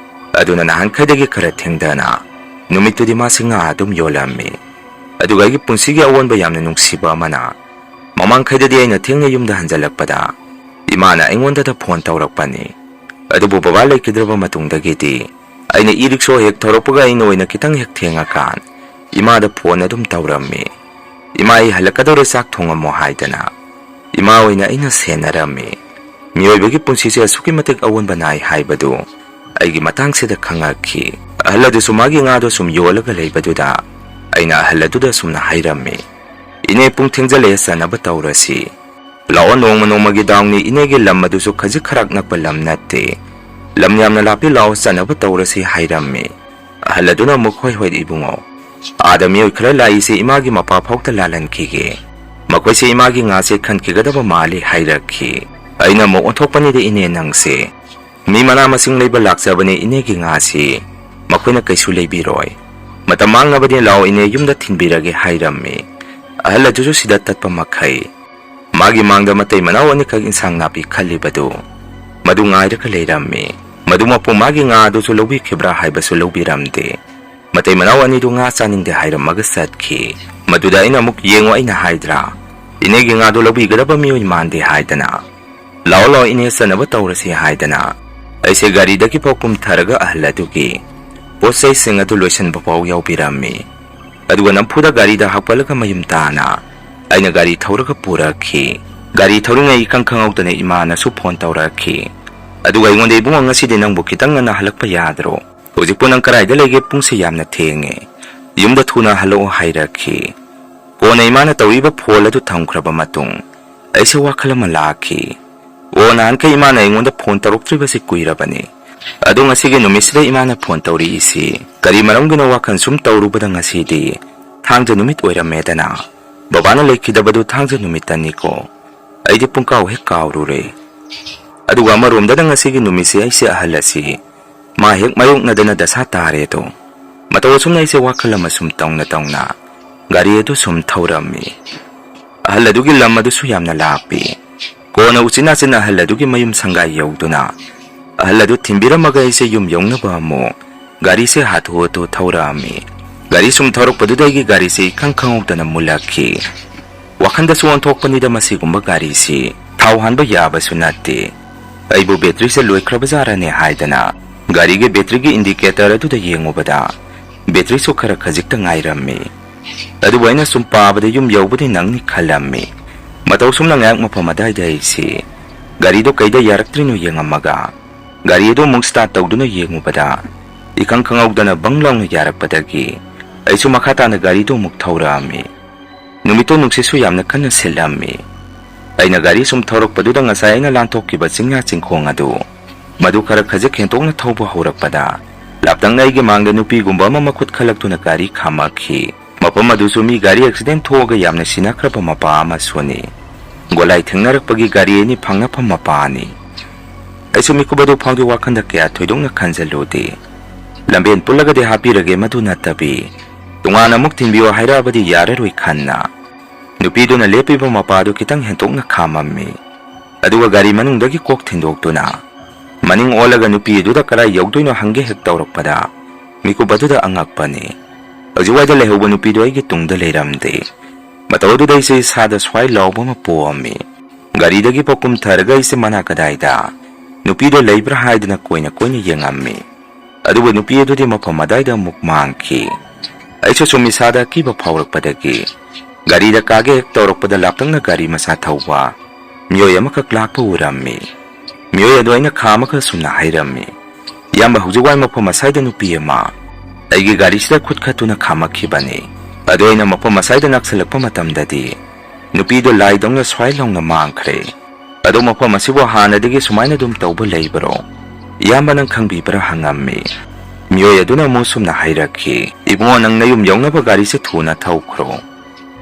ꯑꯗꯨꯅ ꯅꯍꯥꯟꯈꯩꯗꯒꯤ ꯈꯔ ꯊꯦꯡꯊꯅ ꯅꯨꯃꯤꯠꯇꯨꯗꯤ ꯃꯥꯁꯦ ꯉꯥ ꯑꯗꯨꯝ ꯌꯣꯜꯂꯝꯃꯤ꯫ ꯑꯗꯨꯒ ꯑꯩꯒꯤ ꯄꯨꯟꯁꯤꯒꯤ ꯑꯑꯣꯟꯕ ꯌꯥꯝꯅ ꯅꯨꯡꯁꯤꯕ ꯑꯃꯅ, ꯃꯃꯥꯡꯈꯩꯗꯗꯤ ꯑꯩꯅ ꯊꯦꯡꯅ ꯌꯨꯝꯗ ꯍꯟꯖꯜꯂꯛꯄꯗ ꯏꯃꯥꯅ ꯑꯩꯉꯣꯟꯗꯗ ꯐꯣꯟ ꯇꯧꯔꯛꯄꯅꯤ꯫ ꯑꯗꯨꯕꯨ ꯕꯕꯥ ꯂꯩꯈꯤꯗ꯭ꯔꯕ ꯃꯇꯨꯡꯗꯒꯤꯗꯤ ꯑꯩꯅ ꯏ ꯔꯤꯛꯁꯣ ꯍꯦꯛ ꯊꯧꯔꯛꯄꯒ ꯑꯩꯅ ꯑꯣꯏꯅ ꯈꯤꯇꯪ ꯍꯦꯛ ꯊꯦꯡꯉꯀꯥꯟ ꯏꯃꯥꯗ ꯐꯣꯟ ꯑꯗꯨꯝ ꯇꯧꯔꯝꯃꯤ꯫ "ꯏꯃꯥ, ꯑꯩ ꯍꯜꯂꯛꯀꯗꯧꯔꯦ, ꯆꯥꯛ ꯊꯣꯡꯉꯝꯃꯣ" ꯍꯥꯏꯗꯅ ꯏꯃꯥ ꯑꯣꯏꯅ ꯑꯩꯅ ꯁꯦꯟꯅꯔꯝꯃꯤ꯫ ꯃꯤꯑꯣꯏꯕꯒꯤ ꯄꯨꯟꯁꯤꯁꯦ ꯑꯁꯨꯛꯀꯤ ꯃꯇꯤꯛ ꯑꯑꯣꯟꯕ ꯅꯥꯏ ꯍꯥꯏꯕꯗꯨ ꯑꯩꯒꯤ ꯃꯇꯥꯡꯁꯤꯗ ꯈꯪꯉꯛꯈꯤ꯫ ꯑꯍꯜ ꯑꯗꯨꯁꯨ ꯃꯥꯒꯤ ꯉꯥꯗꯣ ꯁꯨꯝ ꯌꯣꯜꯂꯒ ꯂꯩꯕꯗꯨꯗ ꯑꯩꯅ ꯑꯍꯜ ꯑꯗꯨꯗ ꯁꯨꯝꯅ ꯍꯥꯏꯔꯝꯃꯤ, "ꯏꯅꯦ, ꯄꯨꯡ ꯊꯦꯡꯖꯜꯂꯛꯑꯦ, ꯆꯥꯅꯕ ꯇꯧꯔꯁꯤ꯫ ꯂꯥꯛꯑꯣ, ꯅꯣꯡꯃ ꯅꯣꯡꯃꯒꯤ ꯗꯥꯎꯅꯤ, ꯏꯅꯦꯒꯤ ꯂꯝ ꯑꯗꯨꯁꯨ ꯈꯖꯤꯛ ꯈꯔꯥꯛ ꯅꯛꯄ ꯂꯝ ꯅꯠꯇꯦ꯫ ꯂꯝ ꯌꯥꯝꯅ ꯂꯥꯞꯄꯤ, ꯂꯥꯛꯑꯣ, ꯆꯥꯅꯕ ꯇꯧꯔꯁꯤ" ꯍꯥꯏꯔꯝꯃꯤ꯫ ꯑꯍꯜ ꯑꯗꯨꯅ ꯑꯃꯨꯛ, "ꯍꯣꯏ ꯍꯣꯏ ꯏꯕꯨꯡꯉꯣ, ꯑꯥꯗ ꯃꯤꯑꯣꯏ ꯈꯔ ꯂꯥꯛꯏꯁꯦ ꯏꯃꯥꯒꯤ ꯃꯄꯥ ꯐꯥꯎꯗ ꯂꯥꯜꯍꯟꯈꯤꯒꯦ꯫ ꯃꯈꯣꯏꯁꯦ ꯏꯃꯥꯒꯤ ꯉꯥꯁꯦ ꯈꯟꯈꯤꯒꯗꯕ ꯃꯥꯜꯂꯤ" ꯍꯥꯏꯔꯛꯈꯤ꯫ ꯑꯩꯅ ꯑꯃꯨꯛ, "ꯑꯣꯟꯊꯣꯛꯄꯅꯤꯗ ꯏꯅꯦ ꯅꯪꯁꯦ꯫ ꯃꯤ ꯃꯅꯥ ꯃꯁꯤꯡ ꯂꯩꯕ ꯂꯥꯛꯆꯕꯅꯦ, ꯏꯅꯦꯒꯤ ꯉꯥꯁꯤ ꯃꯈꯣꯏꯅ ꯀꯩꯁꯨ ꯂꯩꯕꯤꯔꯣꯏ꯫ ꯃꯇꯝ ꯃꯥꯡꯅꯕꯅꯦ, ꯂꯥꯛꯑꯣ ꯏꯅꯦ, ꯌꯨꯝꯗ ꯊꯤꯟꯕꯤꯔꯒꯦ" ꯍꯥꯏꯔꯝꯃꯤ꯫ ꯑꯍꯜ ꯑꯗꯨꯁꯨ ꯁꯤꯗ ꯇꯠꯄ ꯃꯈꯩ ꯃꯥꯒꯤ ꯃꯥꯡꯗ ꯃꯇꯩ ꯃꯅꯥꯎ ꯑꯅꯤꯈꯛ ꯏꯟꯁꯥꯡ ꯅꯥꯄꯤ ꯈꯜꯂꯤꯕꯗꯨ ꯃꯗꯨ ꯉꯥꯏꯔꯒ ꯂꯩꯔꯝꯃꯤ꯫ ꯃꯗꯨꯃꯛꯄꯨ ꯃꯥꯒꯤ ꯉꯥ ꯑꯗꯨꯁꯨ ꯂꯧꯕꯤꯈꯤꯕ꯭ꯔꯥ ꯍꯥꯏꯕꯁꯨ ꯂꯧꯕꯤꯔꯝꯗꯦ꯫ ꯃꯇꯩ ꯃꯅꯥꯎ ꯑꯅꯤꯗꯨ ꯉꯥ ꯆꯥꯅꯤꯡꯗꯦ ꯍꯥꯏꯔꯝꯃꯒ ꯆꯠꯈꯤ꯫ ꯃꯗꯨꯗ ꯑꯩꯅ ꯑꯃꯨꯛ, "ꯌꯦꯡꯉꯣ, ꯑꯩꯅ ꯍꯥꯏꯗ꯭ꯔꯥ, ꯏꯅꯦꯒꯤ ꯉꯥꯗꯨ ꯂꯧꯕꯤꯒꯗꯕ ꯃꯤꯑꯣꯏ ꯃꯥꯟꯗꯦ" ꯍꯥꯏꯗꯅ꯫ "ꯂꯥꯛꯑꯣ, ꯂꯥꯛꯑꯣ ꯏꯅꯦ, ꯆꯠꯅꯕ ꯇꯧꯔꯁꯤ" ꯍꯥꯏꯗꯅ ꯑꯩꯁꯦ ꯒꯥꯔꯤꯗꯒꯤ ꯐꯥꯎ ꯀꯨꯝꯊꯔꯒ ꯑꯍꯜ ꯑꯗꯨꯒꯤ ꯄꯣꯠ ꯆꯩꯁꯤꯡ ꯑꯗꯨ ꯂꯣꯏꯁꯤꯟꯕ ꯐꯥꯎ ꯌꯥꯎꯕꯤꯔꯝꯃꯤ꯫ ꯑꯗꯨꯒ ꯅꯝꯐꯨꯗ ꯒꯥꯔꯤꯗ ꯍꯥꯞꯀꯠꯂꯒ ꯃꯌꯨꯝ ꯇꯥꯅ ꯑꯩꯅ ꯒꯥꯔꯤ ꯊꯧꯔꯒ ꯄꯨꯔꯛꯈꯤ꯫ ꯒꯥꯔꯤ ꯊꯧꯔꯤꯉꯩ ꯏꯈꯪ ꯈꯪꯍꯧꯗꯅ ꯏꯃꯥꯅꯁꯨ ꯐꯣꯟ ꯇꯧꯔꯛꯈꯤ꯫ ꯑꯗꯨꯒ ꯑꯩꯉꯣꯟꯗ, "ꯏꯕꯨꯡꯉꯣ, ꯉꯁꯤꯗꯤ ꯅꯪꯕꯨ ꯈꯤꯇꯪ ꯉꯟꯅ ꯍꯜꯂꯛꯄ ꯌꯥꯗ꯭ꯔꯣ? ꯍꯧꯖꯤꯛꯄꯨ ꯅꯪ ꯀꯗꯥꯏꯗ ꯂꯩꯒꯦ? ꯄꯨꯡꯁꯦ ꯌꯥꯝꯅ ꯊꯦꯡꯉꯦ꯫ ꯌꯨꯝꯗ ꯊꯨꯅ ꯍꯜꯂꯛꯑꯣ" ꯍꯥꯏꯔꯛꯈꯤ꯫ ꯀꯣꯟꯅ ꯏꯃꯥꯅ ꯇꯧꯔꯤꯕ ꯐꯣꯟ ꯑꯗꯨ ꯊꯝꯈ꯭ꯔꯕ ꯃꯇꯨꯡ ꯑꯩꯁꯦ ꯋꯥꯈꯜ ꯑꯃ ꯂꯥꯛꯈꯤ꯫ ꯑꯣ, ꯅꯍꯥꯟꯈꯩ ꯏꯃꯥꯅ ꯑꯩꯉꯣꯟꯗ ꯐꯣꯟ ꯇꯧꯔꯛꯇ꯭ꯔꯤꯕꯁꯤ ꯀꯨꯏꯔꯕꯅꯤ꯫ ꯑꯗꯣ ꯉꯁꯤꯒꯤ ꯅꯨꯃꯤꯠꯁꯤꯗ ꯏꯃꯥꯅ ꯐꯣꯟ ꯇꯧꯔꯛꯏꯁꯤ ꯀꯔꯤ ꯃꯔꯝꯒꯤꯅꯣ ꯋꯥꯈꯜ ꯁꯨꯝ ꯇꯧꯔꯨꯕꯗ ꯉꯁꯤꯗꯤ ꯊꯥꯡꯖ ꯅꯨꯃꯤꯠ ꯑꯣꯏꯔꯝꯃꯦꯗꯅ꯫ ꯕꯕꯥꯅ ꯂꯩꯈꯤꯗꯕꯗꯨ ꯊꯥꯡꯖ ꯅꯨꯃꯤꯠꯇꯅꯤꯀꯣ꯫ ꯑꯩꯗꯤ ꯄꯨꯡꯀꯥꯎ ꯍꯦꯛ ꯀꯥꯎꯔꯨꯔꯦ꯫ ꯑꯗꯨꯒ ꯑꯃꯔꯣꯝꯗꯅ ꯉꯁꯤꯒꯤ ꯅꯨꯃꯤꯠꯁꯤ ꯑꯩꯁꯦ ꯑꯍꯜ ꯑꯁꯤ ꯃꯥ ꯍꯦꯛ ꯃꯥꯌꯣꯛꯅꯗꯅ ꯗꯁꯥ ꯇꯥꯔꯦꯗꯣ꯫ ꯃꯇꯧ ꯑꯁꯨꯝꯅ ꯑꯩꯁꯦ ꯋꯥꯈꯜ ꯑꯃ ꯁꯨꯝ ꯇꯧꯅ ꯇꯧꯅ ꯒꯥꯔꯤ ꯑꯗꯨ ꯁꯨꯝ ꯊꯧꯔꯝꯃꯤ꯫ ꯑꯍꯜ ꯑꯗꯨꯒꯤ ꯂꯝ ꯑꯗꯨꯁꯨ ꯌꯥꯝꯅ ꯂꯥꯞꯄꯤ꯫ ꯀꯣꯟꯅ ꯎꯆꯤꯟ ꯅꯥꯆꯤꯟ ꯑꯍꯜ ꯑꯗꯨꯒꯤ ꯃꯌꯨꯝ ꯁꯪꯒꯥꯏ ꯌꯧꯗꯨꯅ ꯑꯍꯜ ꯑꯗꯨ ꯊꯤꯟꯕꯤꯔꯝꯃꯒ ꯑꯩꯁꯦ ꯌꯨꯝ ꯌꯧꯅꯕ ꯑꯃꯨꯛ ꯒꯥꯔꯤꯁꯦ ꯍꯥꯊꯨ ꯍꯥꯊꯨ ꯊꯧꯔꯛꯑꯝꯃꯤ꯫ ꯒꯥꯔꯤ ꯁꯨꯝ ꯊꯧꯔꯛꯄꯗꯨꯗ ꯑꯩꯒꯤ ꯒꯥꯔꯤꯁꯦ ꯏꯈꯪ ꯈꯪꯍꯧꯗꯅ ꯃꯨꯜꯂꯛꯈꯤ꯫ ꯋꯥꯈꯟꯗꯁꯨ ꯑꯣꯟꯊꯣꯛꯄꯅꯤꯗ, ꯃꯁꯤꯒꯨꯝꯕ ꯒꯥꯔꯤꯁꯤ ꯊꯥꯎ ꯍꯥꯟꯕ ꯌꯥꯕꯁꯨ ꯅꯠꯇꯦ꯫ ꯑꯩꯕꯨ ꯕꯦꯇ꯭ꯔꯤꯁꯦ ꯂꯣꯏꯈ꯭ꯔꯕꯖꯥꯔꯅꯦ ꯍꯥꯏꯗꯅ ꯒꯥꯔꯤꯒꯤ ꯕꯦꯇ꯭ꯔꯤꯒꯤ ꯏꯟꯗꯤꯀꯦꯇꯔ ꯑꯗꯨꯗ ꯌꯦꯡꯉꯨꯕꯗ ꯕꯦꯇ꯭ꯔꯤꯁꯨ ꯈꯔ ꯈꯖꯤꯛꯇ ꯉꯥꯏꯔꯝꯃꯤ꯫ ꯑꯗꯨꯕꯨ ꯑꯩꯅ ꯁꯨꯝ ꯄꯥꯕꯗ ꯌꯨꯝ ꯌꯧꯕꯗꯤ ꯅꯪꯅꯤ ꯈꯜꯂꯝꯃꯤ꯫ ꯃꯇꯧ ꯁꯨꯝꯅ ꯉꯥꯏꯍꯥꯛ ꯃꯐꯝ ꯑꯗꯥꯏꯗ ꯑꯩꯁꯤ ꯒꯥꯔꯤꯗꯣ ꯀꯩꯗ ꯌꯥꯔꯛꯇ꯭ꯔꯤꯅꯣ ꯌꯦꯡꯉꯝꯃꯒ ꯒꯥꯔꯤ ꯑꯗꯨ ꯑꯃꯨꯛ ꯁ꯭ꯇꯥꯔꯠ ꯇꯧꯗꯨꯅ ꯌꯦꯡꯉꯨꯕꯗ ꯏꯈꯪ ꯈꯪꯍꯧꯗꯅ ꯕꯪ ꯂꯥꯎꯅ ꯌꯥꯔꯛꯄꯗꯒꯤ ꯑꯩꯁꯨ ꯃꯈꯥ ꯇꯥꯅ ꯒꯥꯔꯤꯗꯨ ꯑꯃꯨꯛ ꯊꯧꯔꯛꯑꯝꯃꯤ꯫ ꯅꯨꯃꯤꯠꯇꯨ ꯅꯨꯡꯁꯤꯠꯁꯨ ꯌꯥꯝꯅ ꯀꯟꯅ ꯁꯤꯠꯂꯝꯃꯤ꯫ ꯑꯩꯅ ꯒꯥꯔꯤ ꯁꯨꯝ ꯊꯧꯔꯛꯄꯗꯨꯗ ꯉꯁꯥꯏ ꯑꯩꯅ ꯂꯥꯟꯊꯣꯛꯈꯤꯕ ꯆꯤꯡꯌꯥ ꯆꯤꯡꯈꯣꯡ ꯑꯗꯨ ꯃꯗꯨ ꯈꯔ ꯈꯖꯤꯛ ꯍꯦꯟꯇꯣꯛꯅ ꯊꯧꯕ ꯍꯧꯔꯛꯄꯗ ꯂꯥꯞꯇꯛꯅ ꯑꯩꯒꯤ ꯃꯥꯡꯗ ꯅꯨꯄꯤꯒꯨꯝꯕ ꯑꯃ ꯃꯈꯨꯠ ꯈꯜꯂꯛꯇꯨꯅ ꯒꯥꯔꯤ ꯈꯥꯝꯃꯛꯈꯤ꯫ ꯃꯐꯝ ꯑꯗꯨꯁꯨ ꯃꯤ ꯒꯥꯔꯤ ꯑꯦꯛꯁꯤꯗꯦꯟ ꯊꯣꯛꯑꯒ ꯌꯥꯝꯅ ꯁꯤꯅꯈ꯭ꯔꯕ ꯃꯄꯥ ꯑꯃꯁꯨꯅꯤ꯫ ꯒꯣꯂꯥꯏ ꯊꯦꯡꯅꯔꯛꯄꯒꯤ ꯒꯥꯔꯤ ꯑꯅꯤ ꯐꯪꯅꯐꯝ ꯃꯄꯥꯅꯤ꯫ ꯑꯩꯁꯨ ꯃꯤꯀꯨꯞ ꯑꯗꯨ ꯐꯥꯎꯗꯤ ꯋꯥꯈꯟꯗ ꯀꯌꯥ ꯊꯣꯏꯗꯣꯛꯅ ꯈꯟꯖꯜꯂꯨꯗꯦ꯫ ꯂꯝꯕꯦꯟ ꯄꯨꯜꯂꯒꯗꯤ ꯍꯥꯞꯄꯤꯔꯒꯦ, ꯃꯗꯨ ꯅꯠꯇꯕꯤ ꯇꯣꯉꯥꯟꯅ ꯑꯃꯨꯛ ꯊꯤꯟꯕꯤꯌꯣ ꯍꯥꯏꯔꯛꯑꯕꯗꯤ ꯌꯥꯔꯔꯣꯏ ꯈꯟꯅ ꯅꯨꯄꯤꯗꯨꯅ ꯂꯦꯞꯄꯤꯕ ꯃꯄꯥꯗꯨ ꯈꯤꯇꯪ ꯍꯦꯟꯇꯣꯛꯅ ꯈꯥꯝꯃꯝꯃꯤ꯫ ꯑꯗꯨꯒ ꯒꯥꯔꯤ ꯃꯅꯨꯡꯗꯒꯤ ꯀꯣꯛ ꯊꯤꯟꯗꯣꯛꯇꯨꯅ ꯃꯅꯤꯡ ꯑꯣꯜꯂꯒ ꯅꯨꯄꯤ ꯑꯗꯨꯗ ꯀꯗꯥꯏ ꯌꯧꯗꯣꯏꯅꯣ ꯍꯪꯒꯦ ꯍꯦꯛ ꯇꯧꯔꯛꯄꯗ ꯃꯤꯀꯨꯞ ꯑꯗꯨꯗ ꯑꯉꯛꯄꯅꯤ꯫ ꯍꯧꯖꯤꯛꯋꯥꯏꯗ ꯂꯩꯍꯧꯕ ꯅꯨꯄꯤꯗꯨ ꯑꯩꯒꯤ ꯇꯨꯡꯗ ꯂꯩꯔꯝꯗꯦ꯫ ꯃꯇꯧ ꯑꯗꯨꯗ ꯑꯩꯁꯦ ꯏꯁꯥꯗ ꯁ꯭ꯋꯥꯏ ꯂꯥꯎꯕ ꯑꯃ ꯄꯣꯛꯑꯝꯃꯤ꯫ ꯒꯥꯔꯤꯗꯒꯤ ꯄꯣꯛ ꯀꯨꯝꯊꯔꯒ ꯑꯩꯁꯦ ꯃꯅꯥꯛ ꯀꯗꯥꯏꯗ ꯅꯨꯄꯤꯗꯣ ꯂꯩꯕ꯭ꯔꯥ ꯍꯥꯏꯗꯅ ꯀꯣꯏꯅ ꯀꯣꯏꯅ ꯌꯦꯡꯉꯝꯃꯤ꯫ ꯑꯗꯨꯕꯨ ꯅꯨꯄꯤ ꯑꯗꯨꯗꯤ ꯃꯐꯝ ꯑꯗꯥꯏꯗ ꯑꯃꯨꯛ ꯃꯥꯡꯈꯤ꯫ ꯑꯩꯁꯨ ꯁꯨꯝ ꯏꯁꯥꯗ ꯑꯀꯤꯕ ꯐꯥꯎꯔꯛꯄꯗꯒꯤ ꯒꯥꯔꯤꯗ ꯀꯥꯒꯦ ꯍꯦꯛ ꯇꯧꯔꯛꯄꯗ ꯂꯥꯞꯇꯛꯅ ꯒꯥꯔꯤ ꯃꯆꯥ ꯊꯧꯕ ꯃꯤꯑꯣꯏ ꯑꯃꯈꯛ ꯂꯥꯛꯄ ꯎꯔꯝꯃꯤ꯫ ꯃꯤꯑꯣꯏ ꯑꯗꯨ ꯑꯩꯅ ꯈꯥꯝꯃꯒ ꯁꯨꯝꯅ ꯍꯥꯏꯔꯝꯃꯤ, "ꯏꯌꯥꯝꯕ, ꯍꯧꯖꯤꯛ ꯋꯥꯏ ꯃꯐꯝ ꯑꯁꯥꯏꯗ ꯅꯨꯄꯤ ꯑꯃ ꯑꯩꯒꯤ ꯒꯥꯔꯤꯁꯤꯗ ꯈꯨꯠ ꯈꯠꯇꯨꯅ ꯈꯥꯝꯃꯛꯈꯤꯕꯅꯤ꯫ ꯑꯗꯨ ꯑꯩꯅ ꯃꯐꯝ ꯑꯁꯥꯏꯗ ꯅꯛꯁꯜꯂꯛꯄ ꯃꯇꯝꯗꯗꯤ ꯅꯨꯄꯤꯗꯣ ꯂꯥꯏꯗꯧꯅ ꯁ꯭ꯋꯥꯏ ꯂꯥꯎꯅ ꯃꯥꯡꯈ꯭ꯔꯦ"꯫ "ꯑꯗꯣ ꯃꯐꯝ ꯑꯁꯤꯕꯨ ꯍꯥꯟꯅꯗꯒꯤ ꯁꯨꯃꯥꯏꯅ ꯑꯗꯨꯝ ꯇꯧꯕ ꯂꯩꯕ꯭ꯔꯣ? ꯏꯌꯥꯝꯕ, ꯅꯪ ꯈꯪꯕꯤꯕ꯭ꯔꯥ?" ꯍꯪꯉꯝꯃꯤ꯫ ꯃꯤꯑꯣꯏ ꯑꯗꯨꯅ ꯑꯃꯨꯛ ꯁꯨꯝꯅ ꯍꯥꯏꯔꯛꯈꯤ, "ꯏꯕꯨꯡꯉꯣ, ꯅꯪ ꯅꯌꯨꯝ ꯌꯧꯅꯕ ꯒꯥꯔꯤꯁꯦ ꯊꯨꯅ ꯊꯧꯈ꯭ꯔꯣ꯫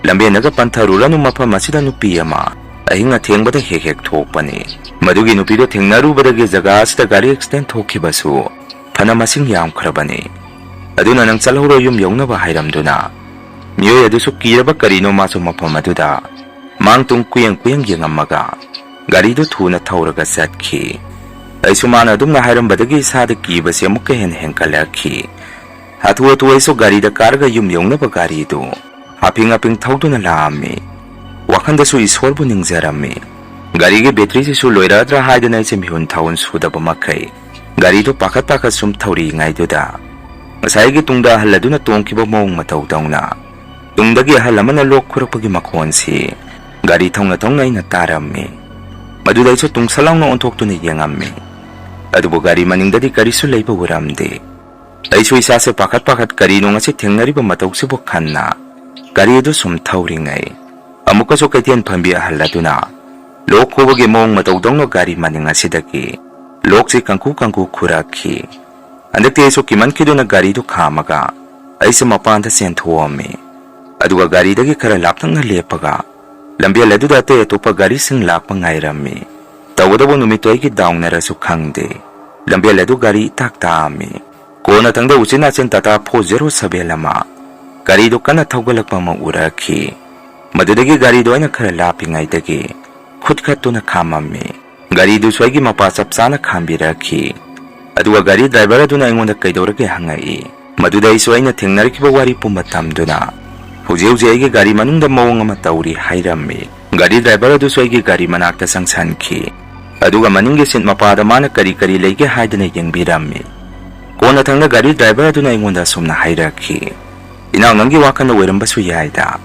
ꯂꯝꯕꯦꯟꯗꯒ ꯄꯟꯊꯔꯨꯔꯅꯨ, ꯃꯐꯝ ꯑꯁꯤꯗ ꯅꯨꯄꯤ ꯑꯃ ꯑꯍꯤꯡ ꯑꯊꯦꯡꯕꯗ ꯍꯦꯛ ꯍꯦꯛ ꯊꯣꯛꯄꯅꯤ꯫ ꯃꯗꯨꯒꯤ ꯅꯨꯄꯤꯗꯣ ꯊꯦꯡꯅꯔꯨꯕꯗꯒꯤ ꯖꯒꯥ ꯑꯁꯤꯗ ꯒꯥꯔꯤ ꯑꯦꯛꯁꯤꯗꯦꯟ ꯊꯣꯛꯈꯤꯕꯁꯨ ꯐꯅ ꯃꯁꯤꯡ ꯌꯥꯝꯈ꯭ꯔꯕꯅꯤ꯫ ꯑꯗꯨꯅ ꯅꯪ ꯆꯠꯍꯧꯔꯣ, ꯌꯨꯝ ꯌꯧꯅꯕ" ꯍꯥꯏꯔꯝꯗꯨꯅ ꯃꯤꯑꯣꯏ ꯑꯗꯨꯁꯨ ꯀꯤꯔꯕ ꯀꯔꯤꯅꯣ ꯃꯥꯁꯨ ꯃꯐꯝ ꯑꯗꯨꯗ ꯃꯥꯡ ꯇꯨꯡ ꯀꯨꯌꯦꯡ ꯀꯨꯌꯦꯡ ꯌꯦꯡꯉꯝꯃꯒ ꯒꯥꯔꯤꯗꯨ ꯊꯨꯅ ꯊꯧꯔꯒ ꯆꯠꯈꯤ꯫ ꯑꯩꯁꯨ ꯃꯥꯅ ꯑꯗꯨꯝꯅ ꯍꯥꯏꯔꯝꯕꯗꯒꯤ ꯏꯁꯥꯗ ꯀꯤꯕꯁꯦ ꯑꯃꯨꯛꯀ ꯍꯦꯟꯅ ꯍꯦꯟꯒꯠꯂꯛꯈꯤ꯫ ꯍꯥꯊꯨ ꯍꯥꯊꯨ ꯑꯩꯁꯨ ꯒꯥꯔꯤꯗ ꯀꯥꯔꯒ ꯌꯨꯝ ꯌꯧꯅꯕ ꯒꯥꯔꯤꯗꯨ ꯍꯥꯐꯤꯡ ꯍꯥꯐꯤꯡ ꯊꯧꯗꯨꯅ ꯂꯥꯛꯑꯝꯃꯤ꯫ ꯋꯥꯈꯜꯗꯁꯨ ꯏꯁꯣꯔꯕꯨ ꯅꯤꯡꯖꯔꯝꯃꯤ꯫ ꯒꯥꯔꯤꯒꯤ ꯕꯦꯇ꯭ꯔꯤꯁꯤꯁꯨ ꯂꯣꯏꯔꯗ꯭ꯔꯥ ꯍꯥꯏꯗꯅ ꯑꯩꯁꯦ ꯃꯤꯍꯨꯟ ꯊꯥꯍꯨꯟ ꯁꯨꯗꯕ ꯃꯈꯩ ꯒꯥꯔꯤꯗꯨ ꯄꯥꯈꯠ ꯄꯥꯈꯠ ꯁꯨꯝ ꯊꯧꯔꯤꯉꯩꯗꯨꯗ ꯉꯁꯥꯏꯒꯤ ꯇꯨꯡꯗ ꯑꯍꯜ ꯑꯗꯨꯅ ꯇꯣꯡꯈꯤꯕ ꯃꯑꯣꯡ ꯃꯇꯧꯗꯧꯅ ꯇꯨꯡꯗꯒꯤ ꯑꯍꯜ ꯑꯃꯅ ꯂꯣꯛ ꯈꯨꯔꯛꯄꯒꯤ ꯃꯈꯣꯟꯁꯤ ꯒꯥꯔꯤ ꯊꯧꯅ ꯊꯧꯅ ꯑꯩꯅ ꯇꯥꯔꯝꯃꯤ꯫ ꯃꯗꯨꯗ ꯑꯩꯁꯨ ꯇꯨꯡꯁꯠ ꯂꯥꯎꯅ ꯑꯣꯟꯊꯣꯛꯇꯨꯅ ꯌꯦꯡꯉꯝꯃꯤ꯫ ꯑꯗꯨꯕꯨ ꯒꯥꯔꯤ ꯃꯅꯤꯡꯗꯗꯤ ꯀꯔꯤꯁꯨ ꯂꯩꯕ ꯎꯔꯝꯗꯦ꯫ ꯑꯩꯁꯨ ꯏꯁꯥꯁꯦ ꯄꯥꯈꯠ ꯄꯥꯈꯠ ꯀꯔꯤꯅꯣ ꯉꯁꯤ ꯊꯦꯡꯅꯔꯤꯕ ꯃꯇꯧꯁꯤꯕꯨ ꯈꯟꯅ ꯒꯥꯔꯤ ꯑꯗꯨ ꯁꯨꯝ ꯊꯧꯔꯤꯉꯩ, ꯑꯃꯨꯛꯀꯁꯨ ꯀꯩꯊꯦꯜ ꯐꯝꯕꯤ ꯑꯍꯜ ꯑꯗꯨꯅ ꯂꯣꯛ ꯈꯨꯕꯒꯤ ꯃꯑꯣꯡ ꯃꯇꯧꯗꯧꯅ ꯒꯥꯔꯤ ꯃꯅꯤꯡ ꯑꯁꯤꯗꯒꯤ ꯂꯣꯛꯁꯤ ꯀꯪꯈꯨ ꯀꯪꯈꯨ ꯈꯨꯔꯛꯈꯤ꯫ ꯍꯟꯗꯛꯇꯤ ꯑꯩꯁꯨ ꯀꯤꯃꯟꯈꯤꯗꯨꯅ ꯒꯥꯔꯤꯗꯨ ꯈꯥꯝꯃꯒ ꯑꯩꯁꯦ ꯃꯄꯥꯟꯗ ꯆꯦꯟꯊꯣꯛꯑꯝꯃꯤ꯫ ꯑꯗꯨꯒ ꯒꯥꯔꯤꯗꯒꯤ ꯈꯔ ꯂꯥꯞꯇꯛꯅ ꯂꯦꯞꯄꯒ ꯂꯝꯕꯦꯜ ꯑꯗꯨꯗ ꯑꯇꯩ ꯑꯇꯣꯞꯄ ꯒꯥꯔꯤꯁꯤꯡ ꯂꯥꯛꯄ ꯉꯥꯏꯔꯝꯃꯤ꯫ ꯇꯧꯒꯗꯧꯕ ꯅꯨꯃꯤꯠꯇꯣ ꯑꯩꯒꯤ ꯗꯥꯎꯅꯔꯁꯨ ꯈꯪꯗꯦ, ꯂꯝꯕꯦꯜ ꯑꯗꯨ ꯒꯥꯔꯤ ꯏꯇꯥꯛ ꯇꯥꯛꯑꯝꯃꯤ꯫ ꯀꯣꯟꯅꯊꯪꯗ ꯎꯆꯤꯟ ꯅꯥꯆꯤꯟ ꯇꯥꯇꯥ ꯐꯣꯔ ꯖꯦꯔꯣ ꯁꯚꯦꯟ ꯑꯃ ꯒꯥꯔꯤꯗꯨ ꯀꯟꯅ ꯊꯧꯒꯠꯂꯛꯄ ꯑꯃ ꯎꯔꯛꯈꯤ꯫ ꯃꯗꯨꯗꯒꯤ ꯒꯥꯔꯤꯗꯨ ꯑꯩꯅ ꯈꯔ ꯂꯥꯞꯄꯤꯉꯩꯗꯒꯤ ꯈꯨꯠ ꯈꯠꯇꯨꯅ ꯈꯥꯝꯃꯝꯃꯤ꯫ ꯒꯥꯔꯤꯗꯨꯁꯨ ꯑꯩꯒꯤ ꯃꯄꯥ ꯆꯞ ꯆꯥꯅ ꯈꯥꯝꯕꯤꯔꯛꯈꯤ꯫ ꯑꯗꯨꯒ ꯒꯥꯔꯤ ꯗ꯭ꯔꯥꯏꯚꯔ ꯑꯗꯨꯅ ꯑꯩꯉꯣꯟꯗ ꯀꯩꯗꯧꯔꯒꯦ ꯍꯪꯉꯛꯏ꯫ ꯃꯗꯨꯗ ꯑꯩꯁꯨ ꯑꯩꯅ ꯊꯦꯡꯅꯔꯛꯈꯤꯕ ꯋꯥꯔꯤ ꯄꯨꯝꯕ ꯇꯝꯗꯨꯅ ꯍꯧꯖꯤꯛ ꯍꯧꯖꯤꯛ ꯑꯩꯒꯤ ꯒꯥꯔꯤ ꯃꯅꯨꯡꯗ ꯃꯑꯣꯡ ꯑꯃ ꯇꯧꯔꯤ ꯍꯥꯏꯔꯝꯃꯤ꯫ ꯒꯥꯔꯤ ꯗ꯭ꯔꯥꯏꯚꯔ ꯑꯗꯨꯁꯨ ꯑꯩꯒꯤ ꯒꯥꯔꯤ ꯃꯅꯥꯛꯇ ꯆꯪꯁꯟꯈꯤ꯫ ꯑꯗꯨꯒ ꯃꯅꯤꯡꯒꯤ ꯁꯤꯠ ꯃꯄꯥꯗ ꯃꯥꯅ ꯀꯔꯤ ꯀꯔꯤ ꯂꯩꯒꯦ ꯍꯥꯏꯗꯅ ꯌꯦꯡꯕꯤꯔꯝꯃꯤ꯫ ꯀꯣꯟꯅꯊꯪꯗ ꯒꯥꯔꯤ ꯗ꯭ꯔꯥꯏꯚꯔ ꯑꯗꯨꯅ ꯑꯩꯉꯣꯟꯗ ꯑꯁꯨꯝꯅ ꯍꯥꯏꯔꯛꯈꯤ, "ꯏꯅꯥꯎ, ꯅꯪꯒꯤ ꯋꯥꯈꯜꯗ ꯑꯣꯏꯔꯝꯕꯁꯨ ꯌꯥꯏꯗ꯫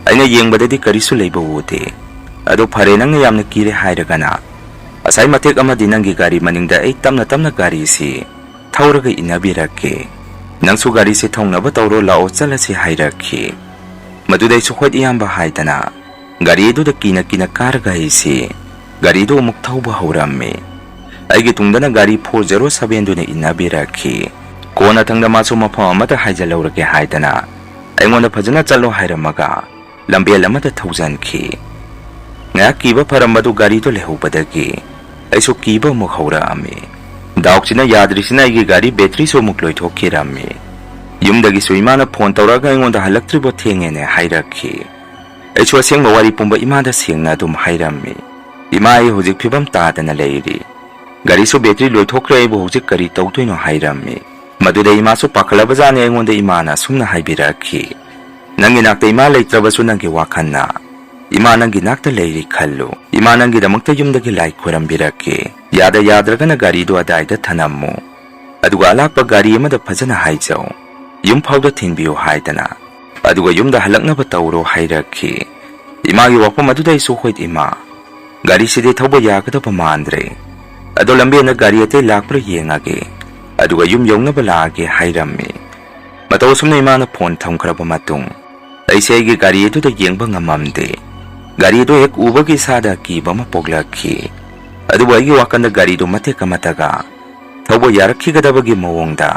ꯑꯩꯅ ꯌꯦꯡꯕꯗꯗꯤ ꯀꯔꯤꯁꯨ ꯂꯩꯕ ꯎꯗꯦ꯫ ꯑꯗꯨ ꯐꯔꯦ, ꯅꯪꯅ ꯌꯥꯝꯅ ꯀꯤꯔꯦ ꯍꯥꯏꯔꯒꯅ ꯉꯁꯥꯏ ꯃꯇꯦꯛ ꯑꯃꯗꯤ ꯅꯪꯒꯤ ꯒꯥꯔꯤ ꯃꯅꯤꯡꯗ ꯑꯩ ꯇꯞꯅ ꯇꯞꯅ ꯒꯥꯔꯤꯁꯤ ꯊꯧꯔꯒ ꯏꯟꯅꯕꯤꯔꯛꯀꯦ꯫ ꯅꯪꯁꯨ ꯒꯥꯔꯤꯁꯤ ꯊꯧꯅꯕ ꯇꯧꯔꯣ, ꯂꯥꯛꯑꯣ ꯆꯠꯂꯁꯤ" ꯍꯥꯏꯔꯛꯈꯤ꯫ ꯃꯗꯨꯗ ꯑꯩꯁꯨ "ꯍꯣꯏ ꯏꯌꯥꯝꯕ" ꯍꯥꯏꯗꯅ ꯒꯥꯔꯤ ꯑꯗꯨꯗ ꯀꯤꯅ ꯀꯤꯅ ꯀꯥꯔꯒ ꯑꯩꯁꯤ ꯒꯥꯔꯤꯗꯨ ꯑꯃꯨꯛ ꯊꯧꯕ ꯍꯧꯔꯝꯃꯤ꯫ ꯑꯩꯒꯤ ꯇꯨꯡꯗꯅ ꯒꯥꯔꯤ four zero seven ꯗꯨꯅ ꯏꯟꯅꯕꯤꯔꯛꯈꯤ꯫ ꯀꯣꯟꯅꯊꯪꯗ ꯃꯥꯁꯨ ꯃꯐꯝ ꯑꯃꯗ ꯍꯥꯏꯖꯤꯜꯍꯧꯔꯒꯦ ꯍꯥꯏꯗꯅ ꯑꯩꯉꯣꯟꯗ ꯐꯖꯅ ꯆꯠꯂꯣ ꯍꯥꯏꯔꯝꯃꯒ ꯂꯝꯕꯦꯜ ꯑꯃꯗ ꯊꯧꯖꯟꯈꯤ꯫ ꯉꯥꯏꯍꯥꯛ ꯀꯤꯕ ꯐꯔꯝꯕꯗꯨ ꯒꯥꯔꯤꯗꯨ ꯂꯩꯍꯧꯕꯗꯒꯤ ꯑꯩꯁꯨ ꯀꯤꯕ ꯑꯃꯨꯛ ꯍꯧꯔꯛꯑꯝꯃꯤ꯫ ꯗꯥꯎꯁꯤꯅ ꯌꯥꯗ꯭ꯔꯤꯁꯤꯅ ꯑꯩꯒꯤ ꯒꯥꯔꯤ batteryꯁꯨ ꯑꯃꯨꯛ ꯂꯣꯏꯊꯣꯛꯈꯤꯔꯝꯃꯤ꯫ ꯌꯨꯝꯗꯒꯤꯁꯨ ꯏꯃꯥꯅ phone ꯇꯧꯔꯛꯑꯒ ꯑꯩꯉꯣꯟꯗ "ꯍꯜꯂꯛꯇ꯭ꯔꯤꯕꯣ, ꯊꯦꯡꯉꯦꯅꯦ" ꯍꯥꯏꯔꯛꯈꯤ꯫ ꯑꯩꯁꯨ ꯑꯁꯦꯡꯕ ꯋꯥꯔꯤ ꯄꯨꯝꯕ ꯏꯃꯥꯗ ꯁꯦꯡꯅ ꯑꯗꯨꯝ ꯍꯥꯏꯔꯝꯃꯤ꯫ "ꯏꯃꯥ, ꯑꯩ ꯍꯧꯖꯤꯛ ꯐꯤꯕꯝ ꯇꯥꯗꯅ ꯂꯩꯔꯤ꯫ ꯒꯥꯔꯤꯁꯨ battery ꯂꯣꯏꯊꯣꯛꯈ꯭ꯔꯦ, ꯑꯩꯕꯨ ꯍꯧꯖꯤꯛ ꯀꯔꯤ ꯇꯧꯗꯣꯏꯅꯣ?" ꯍꯥꯏꯔꯝꯃꯤ꯫ ꯃꯗꯨꯗ ꯏꯃꯥꯁꯨ ꯄꯥꯈꯠꯂꯕꯖꯥꯠꯅꯤ꯫ ꯑꯩꯉꯣꯟꯗ ꯏꯃꯥꯅ ꯑꯁꯨꯝꯅ ꯍꯥꯏꯕꯤꯔꯛꯈꯤ, "ꯅꯪꯒꯤ ꯅꯥꯛꯇ ꯏꯃꯥ ꯂꯩꯇ꯭ꯔꯕꯁꯨ ꯅꯪꯒꯤ ꯋꯥꯈꯜꯅ ꯏꯃꯥ ꯅꯪꯒꯤ ꯅꯥꯛꯇ ꯂꯩꯔꯤ ꯈꯜꯂꯨ꯫ ꯏꯃꯥ ꯅꯪꯒꯤꯗꯃꯛꯇ ꯌꯨꯝꯗꯒꯤ ꯂꯥꯏ ꯈꯣꯏꯔꯝꯕꯤꯔꯛꯀꯦ꯫ ꯌꯥꯗ ꯌꯥꯗ꯭ꯔꯒꯅ ꯒꯥꯔꯤꯗꯨ ꯑꯗꯥꯏꯗ ꯊꯅꯝꯃꯨ꯫ ꯑꯗꯨꯒ ꯑꯂꯥꯞꯄ ꯒꯥꯔꯤ ꯑꯃꯗ ꯐꯖꯅ ꯍꯥꯏꯖꯧ꯫ ꯌꯨꯝ ꯐꯥꯎꯗ ꯊꯤꯟꯕꯤꯌꯨ ꯍꯥꯏꯗꯅ꯫ ꯑꯗꯨꯒ ꯌꯨꯝꯗ ꯍꯜꯂꯛꯅꯕ ꯇꯧꯔꯣ" ꯍꯥꯏꯔꯛꯈꯤ꯫ ꯏꯃꯥꯒꯤ ꯋꯥꯐꯝ ꯑꯗꯨꯗ ꯑꯩꯁꯨ, "ꯍꯣꯏ ꯏꯃꯥ, ꯒꯥꯔꯤꯁꯤꯗꯤ ꯊꯧꯕ ꯌꯥꯒꯗꯕ ꯃꯥꯟꯗ꯭ꯔꯦ꯫ ꯑꯗꯣ ꯂꯝꯕꯦꯟꯗ ꯒꯥꯔꯤ ꯑꯇꯩ ꯂꯥꯛꯄ꯭ꯔꯥ ꯌꯦꯡꯉꯒꯦ꯫ ꯑꯗꯨꯒ ꯌꯨꯝ ꯌꯧꯅꯕ ꯂꯥꯛꯑꯒꯦ" ꯍꯥꯏꯔꯝꯃꯤ꯫ ꯃꯇꯧ ꯑꯁꯨꯝꯅ ꯏꯃꯥꯅ phone ꯊꯝꯈ꯭ꯔꯕ ꯃꯇꯨꯡ ꯑꯩꯁꯦ ꯑꯩꯒꯤ ꯒꯥꯔꯤ ꯑꯗꯨꯗ ꯌꯦꯡꯕ ꯉꯝꯃꯝꯗꯦ꯫ ꯒꯥꯔꯤ ꯑꯗꯨ ꯍꯦꯛ ꯎꯕꯒꯤ ꯏꯁꯥꯗ ꯑꯀꯤꯕ ꯑꯃ ꯄꯣꯛꯂꯛꯈꯤ꯫ ꯑꯗꯨꯕꯨ ꯑꯩꯒꯤ ꯋꯥꯈꯜꯗ ꯒꯥꯔꯤꯗꯨ ꯃꯇꯦꯛ ꯑꯃꯠꯇꯒ ꯊꯧꯕ ꯌꯥꯔꯛꯈꯤꯒꯗꯕꯒꯤ ꯃꯑꯣꯡꯗ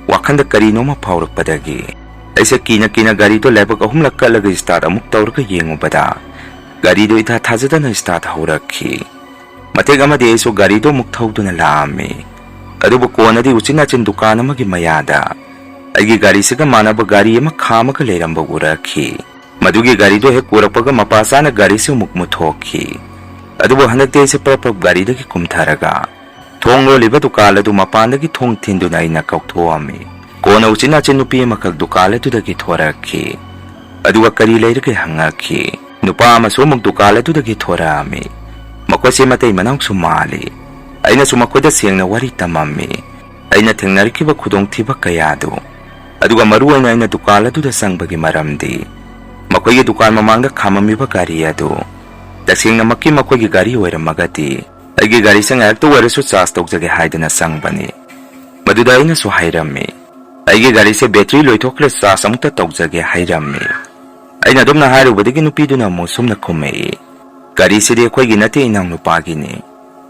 ꯋꯥꯈꯜꯗ ꯀꯔꯤꯅꯣꯃ ꯐꯥꯎꯔꯛꯄꯗꯒꯤ ꯑꯩꯁꯦ ꯀꯤꯅ ꯀꯤꯅ ꯒꯥꯔꯤꯗꯨ ꯂꯥꯏꯕꯛ ꯑꯍꯨꯝꯂꯛ ꯀꯠꯂꯒ start ꯑꯃꯨꯛ ꯇꯧꯔꯒ ꯌꯦꯡꯉꯨꯕꯗ ꯒꯥꯔꯤꯗꯨ ꯏꯊꯥ ꯊꯥꯖꯗꯅ start ꯍꯧꯔꯛꯈꯤ꯫ ꯃꯇꯦꯛ ꯑꯃꯗꯤ ꯑꯩꯁꯨ ꯒꯥꯔꯤꯗꯨ ꯑꯃꯨꯛ ꯊꯧꯗꯨꯅ ꯂꯥꯛꯑꯝꯃꯤ꯫ ꯑꯗꯨꯕꯨ ꯀꯣꯟꯅꯗꯤ ꯎꯆꯤꯟ ꯅꯥꯆꯤꯟ ꯗꯨꯀꯥꯟ ꯑꯃꯒꯤ ꯃꯌꯥꯗ ꯑꯩꯒꯤ ꯒꯥꯔꯤꯁꯤꯒ ꯃꯥꯟꯅꯕ ꯒꯥꯔꯤ ꯑꯃ ꯈꯥꯝꯃꯒ ꯂꯩꯔꯝꯕ ꯎꯔꯛꯈꯤ꯫ ꯃꯗꯨꯒꯤ ꯒꯥꯔꯤꯗꯨ ꯍꯦꯛ ꯎꯔꯛꯄꯒ ꯃꯄꯥ ꯆꯥꯅ ꯒꯥꯔꯤꯁꯤ ꯑꯃꯨꯛ ꯃꯨꯠꯊꯣꯛꯈꯤ꯫ ꯑꯗꯨꯕꯨ ꯍꯟꯗꯛꯇꯤ ꯑꯩꯁꯦ ꯄ꯭ꯔꯞ ꯄ꯭ꯔꯞ ꯒꯥꯔꯤꯗꯒꯤ ꯀꯨꯝꯊꯔꯒ ꯊꯣꯡ ꯂꯣꯜꯂꯤꯕ ꯗꯨꯀꯥꯟ ꯑꯗꯨ ꯃꯄꯥꯟꯗꯒꯤ ꯊꯣꯡ ꯊꯤꯟꯗꯨꯅ ꯑꯩꯅ ꯀꯧꯊꯣꯛꯑꯝꯃꯤ꯫ ꯀꯣꯟꯅ ꯎꯆꯤꯟ ꯅꯥꯆꯤꯟ ꯅꯨꯄꯤ ꯑꯃꯈꯛ ꯗꯨꯀꯥꯟ ꯑꯗꯨꯗꯒꯤ ꯊꯣꯔꯛꯈꯤ꯫ ꯑꯗꯨꯒ "ꯀꯔꯤ ꯂꯩꯔꯒꯦ?" ꯍꯪꯉꯛꯈꯤ꯫ ꯅꯨꯄꯥ ꯑꯃꯁꯨ ꯑꯃꯨꯛ ꯗꯨꯀꯥꯟ ꯑꯗꯨꯗꯒꯤ ꯊꯣꯔꯛꯑꯝꯃꯤ꯫ ꯃꯈꯣꯏꯁꯦ ꯃꯇꯩ ꯃꯅꯥꯎꯁꯨ ꯃꯥꯜꯂꯤ꯫ ꯑꯩꯅꯁꯨ ꯃꯈꯣꯏꯗ ꯁꯦꯡꯅ ꯋꯥꯔꯤ ꯇꯝꯃꯝꯃꯤ꯫ ꯑꯩꯅ ꯊꯦꯡꯅꯔꯛꯈꯤꯕ ꯈꯨꯗꯣꯡꯊꯤꯕ ꯀꯌꯥꯗꯨ꯫ ꯑꯗꯨꯒ ꯃꯔꯨ ꯑꯣꯏꯅ ꯑꯩꯅ ꯗꯨꯀꯥꯟ ꯑꯗꯨꯗ ꯆꯪꯕꯒꯤ ꯃꯔꯝꯗꯤ ꯃꯈꯣꯏꯒꯤ ꯗꯨꯀꯥꯟ ꯃꯃꯥꯡꯗ ꯈꯥꯝꯃꯝꯃꯤꯕ ꯒꯥꯔꯤ ꯑꯗꯨ ꯇꯁꯦꯡꯅꯃꯛꯀꯤ ꯃꯈꯣꯏꯒꯤ ꯒꯥꯔꯤ ꯑꯣꯏꯔꯝꯃꯒꯗꯤ ꯑꯩꯒꯤ ꯒꯥꯔꯤꯁꯦ ꯉꯥꯏꯍꯥꯛꯇ ꯑꯣꯏꯔꯁꯨ charge ꯇꯧꯖꯒꯦ ꯍꯥꯏꯗꯅ ꯆꯪꯕꯅꯤ꯫ ꯃꯗꯨꯗ ꯑꯩꯅꯁꯨ ꯍꯥꯏꯔꯝꯃꯤ, "ꯑꯩꯒꯤ ꯒꯥꯔꯤꯁꯦ battery ꯂꯣꯏꯊꯣꯛꯈ꯭ꯔꯦ, charge ꯑꯃꯨꯛꯇ ꯇꯧꯖꯒꯦ" ꯍꯥꯏꯔꯝꯃꯤ꯫ ꯑꯩꯅ ꯑꯗꯨꯝꯅ ꯍꯥꯏꯔꯨꯕꯗꯒꯤ ꯅꯨꯄꯤꯗꯨꯅ ꯑꯃꯨꯛ ꯁꯨꯝꯅ ꯈꯨꯝꯃꯛꯏ, "ꯒꯥꯔꯤꯁꯤꯗꯤ ꯑꯩꯈꯣꯏꯒꯤ ꯅꯠꯇꯦ, ꯏꯅꯥꯎꯅꯨꯄꯥꯒꯤꯅꯤ꯫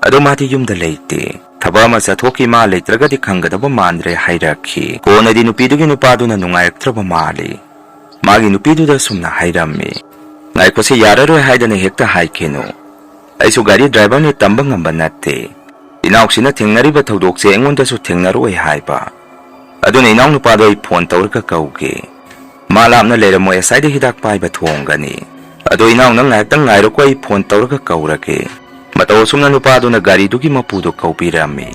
ꯑꯗꯣ ꯃꯥꯗꯤ ꯌꯨꯝꯗ ꯂꯩꯇꯦ꯫ ꯊꯕꯛ ꯑꯃ ꯆꯠꯊꯣꯛꯈꯤ, ꯃꯥ ꯂꯩꯇ꯭ꯔꯒꯗꯤ ꯈꯪꯒꯗꯕ ꯃꯥꯟꯗ꯭ꯔꯦ" ꯍꯥꯏꯔꯛꯈꯤ꯫ ꯀꯣꯟꯅꯗꯤ ꯅꯨꯄꯤꯗꯨꯒꯤ ꯅꯨꯄꯥꯗꯨꯅ ꯅꯨꯡꯉꯥꯏꯔꯛꯇ꯭ꯔꯕ ꯃꯥꯜꯂꯤ꯫ ꯃꯥꯒꯤ ꯅꯨꯄꯤꯗꯨꯗ ꯁꯨꯝꯅ ꯍꯥꯏꯔꯝꯃꯤ, "ꯉꯥꯏꯈꯣꯁꯦ, ꯌꯥꯔꯔꯣꯏ ꯍꯥꯏꯗꯅ ꯍꯦꯛꯇ ꯍꯥꯏꯈꯤꯅꯨ꯫ ꯑꯩꯁꯨ ꯒꯥꯔꯤ ꯗ꯭ꯔꯥꯏꯚꯔꯅꯤ, ꯇꯝꯕ ꯉꯝꯕ ꯅꯠꯇꯦ꯫ ꯏꯅꯥꯎꯁꯤꯅ ꯊꯦꯡꯅꯔꯤꯕ ꯊꯧꯗꯣꯛꯁꯦ ꯑꯩꯉꯣꯟꯗꯁꯨ ꯊꯦꯡꯅꯔꯛꯑꯣꯏ ꯍꯥꯏꯕ꯫ ꯑꯗꯨꯅ ꯏꯅꯥꯎꯅꯨꯄꯥꯗꯣ ꯑꯩ ꯐꯣꯟ ꯇꯧꯔꯒ ꯀꯧꯒꯦ꯫ ꯃꯥ ꯂꯥꯞꯅ ꯂꯩꯔꯝꯃꯣꯏ, ꯑꯁꯥꯏꯗ ꯍꯤꯗꯥꯛ ꯄꯥꯏꯕ ꯊꯣꯡꯒꯅꯤ꯫ ꯑꯗꯣ ꯏꯅꯥꯎ, ꯅꯪ ꯉꯥꯏꯍꯥꯛꯇꯪ ꯉꯥꯏꯔꯣꯀꯣ, ꯑꯩ ꯐꯣꯟ ꯇꯧꯔꯒ ꯀꯧꯔꯒꯦ"꯫ ꯃꯇꯧ ꯑꯁꯨꯝꯅ ꯅꯨꯄꯥꯗꯨꯅ ꯒꯥꯔꯤꯗꯨꯒꯤ ꯃꯄꯨꯗꯨ ꯀꯧꯕꯤꯔꯝꯃꯤ꯫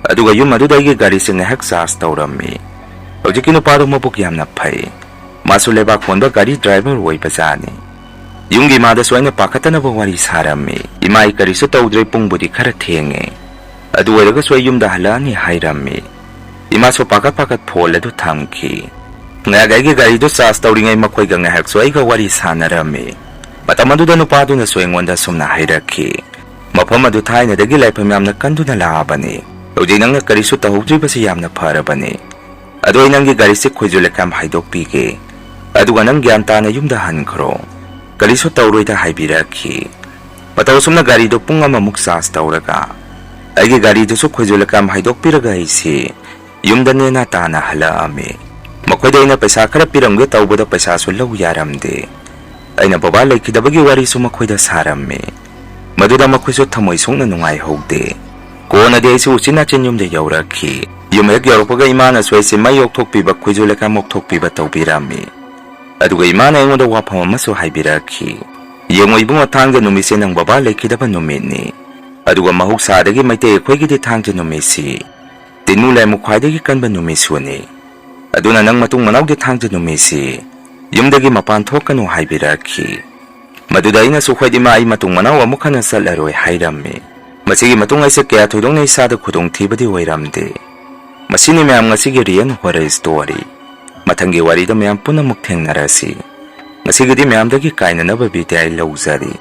ꯑꯗꯨꯒ ꯌꯨꯝ ꯑꯗꯨꯗ ꯑꯩꯒꯤ ꯒꯥꯔꯤꯁꯦ ꯉꯥꯏꯍꯥꯛ ꯆꯥꯔꯖ ꯇꯧꯔꯝꯃꯤ꯫ ꯍꯧꯖꯤꯛꯀꯤ ꯅꯨꯄꯥꯗꯣ ꯃꯕꯨꯛ ꯌꯥꯝꯅ ꯐꯩ꯫ ꯃꯥꯁꯨ ꯂꯩꯕꯥꯛ ꯍꯣꯟꯕ ꯒꯥꯔꯤ ꯗ꯭ꯔꯥꯏꯚꯔ ꯑꯣꯏꯕꯖꯥꯠꯅꯤ꯫ ꯌꯨꯝꯒꯤ ꯏꯃꯥꯗꯁꯨ ꯑꯩꯅ ꯄꯥꯈꯠꯇꯅꯕ ꯋꯥꯔꯤ ꯁꯥꯔꯝꯃꯤ꯫ "ꯏꯃꯥ, ꯑꯩ ꯀꯔꯤꯁꯨ ꯇꯧꯗ꯭ꯔꯦ, ꯄꯨꯡꯕꯨꯗꯤ ꯈꯔ ꯊꯦꯡꯉꯦ꯫ ꯑꯗꯨ ꯑꯣꯏꯔꯒꯁꯨ ꯑꯩ ꯌꯨꯝꯗ ꯍꯜꯂꯛꯑꯅꯤ" ꯍꯥꯏꯔꯝꯃꯤ꯫ ꯏꯃꯥꯁꯨ ꯄꯥꯈꯠ ꯄꯥꯈꯠ ꯐꯣꯟ ꯑꯗꯨ ꯊꯝꯈꯤ꯫ ꯉꯥꯏꯍꯥꯛ ꯑꯩꯒꯤ ꯒꯥꯔꯤꯗꯨ ꯆꯥꯔꯖ ꯇꯧꯔꯤꯉꯩ ꯃꯈꯣꯏꯒ ꯉꯥꯏꯍꯥꯛꯁꯨ ꯑꯩꯒ ꯋꯥꯔꯤ ꯁꯥꯟꯅꯔꯝꯃꯤ꯫ ꯃꯇꯝ ꯑꯗꯨꯗ ꯅꯨꯄꯥꯗꯨꯅꯁꯨ ꯑꯩꯉꯣꯟꯗ ꯁꯨꯝꯅ ꯍꯥꯏꯔꯛꯈꯤ, "ꯃꯐꯝ ꯑꯗꯨ ꯊꯥꯏꯅꯗꯒꯤ ꯂꯥꯏꯐꯝ ꯌꯥꯝꯅ ꯀꯟꯗꯨꯅ ꯂꯥꯛꯑꯕꯅꯤ꯫ ꯍꯧꯖꯤꯛ ꯅꯪꯅ ꯀꯔꯤꯁꯨ ꯇꯧꯍꯧꯗ꯭ꯔꯤꯕꯁꯤ ꯌꯥꯝꯅ ꯐꯔꯕꯅꯤ꯫ ꯑꯗꯣ ꯑꯩ ꯅꯪꯒꯤ ꯒꯥꯔꯤꯁꯤ ꯈꯣꯏꯖꯨ ꯂꯩꯀꯥꯝ ꯍꯥꯏꯗꯣꯛꯄꯤꯒꯦ꯫ ꯑꯗꯨꯒ ꯅꯪ ꯒ꯭ꯌꯥꯟ ꯇꯥꯅ ꯌꯨꯝꯗ ꯍꯟꯈ꯭ꯔꯣ꯫ ꯀꯔꯤꯁꯨ ꯇꯧꯔꯣꯏꯗ" ꯍꯥꯏꯕꯤꯔꯛꯈꯤ꯫ ꯃꯇꯧ ꯑꯁꯨꯝꯅ ꯒꯥꯔꯤꯗꯨ ꯄꯨꯡ ꯑꯃꯃꯨꯛ ꯆꯥꯔꯖ ꯇꯧꯔꯒ ꯑꯩꯒꯤ ꯒꯥꯔꯤꯗꯨꯁꯨ ꯈꯣꯏꯖꯨ ꯂꯩꯀꯥꯝ ꯍꯥꯏꯗꯣꯛꯄꯤꯔꯒ ꯑꯩꯁꯤ ꯌꯨꯝꯗ ꯅꯦꯅꯥ ꯇꯥꯅ ꯍꯜꯂꯛꯑꯝꯃꯤ꯫ ꯃꯈꯣꯏꯗ ꯑꯩꯅ ꯄꯩꯁꯥ ꯈꯔ ꯄꯤꯔꯝꯒꯦ ꯇꯧꯕꯗ ꯄꯩꯁꯥꯁꯨ ꯂꯧ ꯌꯥꯔꯝꯗꯦ꯫ ꯑꯩꯅ ꯕꯕꯥ ꯂꯩꯈꯤꯗꯕꯒꯤ ꯋꯥꯔꯤꯁꯨ ꯃꯈꯣꯏꯗ ꯁꯥꯔꯝꯃꯤ꯫ ꯃꯗꯨꯗ ꯃꯈꯣꯏꯁꯨ ꯊꯃꯣꯏ ꯁꯣꯛꯅ ꯅꯨꯡꯉꯥꯏꯍꯧꯗꯦ꯫ ꯀꯣꯟꯅꯗꯤ ꯑꯩꯁꯨ ꯎꯆꯤꯟ ꯅꯥꯆꯤꯟ ꯌꯨꯝꯗ ꯌꯧꯔꯛꯈꯤ꯫ ꯌꯨꯝ ꯍꯦꯛ ꯌꯧꯔꯛꯄꯒ ꯏꯃꯥꯅꯁꯨ ꯑꯩꯁꯦ ꯃꯩ ꯑꯣꯛꯊꯣꯛꯄꯤꯕ, ꯈꯣꯏꯖꯨ ꯂꯩꯀꯥꯝ ꯑꯣꯛꯊꯣꯛꯄꯤꯕ ꯇꯧꯕꯤꯔꯝꯃꯤ꯫ ꯑꯗꯨꯒ ꯏꯃꯥꯅ ꯑꯩꯉꯣꯟꯗ ꯋꯥꯐꯝ ꯑꯃꯁꯨ ꯍꯥꯏꯕꯤꯔꯛꯈꯤ꯫ "ꯌꯦꯡꯉꯣ ꯏꯕꯨꯡꯉꯣ, ꯊꯥꯡꯖ ꯅꯨꯃꯤꯠꯁꯦ ꯅꯪ ꯕꯕꯥ ꯂꯩꯈꯤꯗꯕ ꯅꯨꯃꯤꯠꯅꯤ꯫ ꯑꯗꯨꯒ ꯃꯍꯧꯁꯥꯗꯒꯤ ꯃꯩꯇꯩ ꯑꯩꯈꯣꯏꯒꯤꯗꯤ ꯊꯥꯡꯖ ꯅꯨꯃꯤꯠꯁꯤ ꯇꯤꯟꯃꯨ ꯂꯥꯏꯃꯨ ꯈ꯭ꯋꯥꯏꯗꯒꯤ ꯀꯟꯕ ꯅꯨꯃꯤꯠꯁꯨꯅꯤ꯫ ꯑꯗꯨꯅ ꯅꯪ ꯃꯇꯨꯡ ꯃꯅꯥꯎꯗꯤ ꯊꯥꯡꯖ ꯅꯨꯃꯤꯠꯁꯤ ꯌꯨꯝꯗꯒꯤ ꯃꯄꯥꯟ ꯊꯣꯛꯀꯅꯨ" ꯍꯥꯏꯕꯤꯔꯛꯈꯤ꯫ ꯃꯗꯨꯗ ꯑꯩꯅꯁꯨ, "ꯍꯣꯏ ꯏꯃꯥ, ꯑꯩ ꯃꯇꯨꯡ ꯃꯅꯥꯎ ꯑꯃꯨꯛ ꯍꯟꯅ ꯆꯠꯂꯔꯣꯏ" ꯍꯥꯏꯔꯝꯃꯤ꯫ ꯃꯁꯤꯒꯤ ꯃꯇꯨꯡ ꯑꯩꯁꯦ ꯀꯌꯥ ꯊꯣꯏꯗꯣꯛꯅ ꯏꯁꯥꯗ ꯈꯨꯗꯣꯡꯊꯤꯕꯗꯤ ꯑꯣꯏꯔꯝꯗꯦ꯫ ꯃꯁꯤꯅꯤ ꯃꯌꯥꯝ ꯉꯁꯤꯒꯤ real horror story꯫ ꯃꯊꯪꯒꯤ ꯋꯥꯔꯤꯗ ꯃꯌꯥꯝ ꯄꯨꯟꯅꯃꯛ ꯊꯦꯡꯅꯔꯁꯤ꯫ ꯉꯁꯤꯒꯤꯗꯤ ꯃꯌꯥꯝꯗꯒꯤ ꯀꯥꯏꯅꯅꯕ ꯕꯤꯗꯥꯏ ꯂꯧꯖꯔꯤ꯫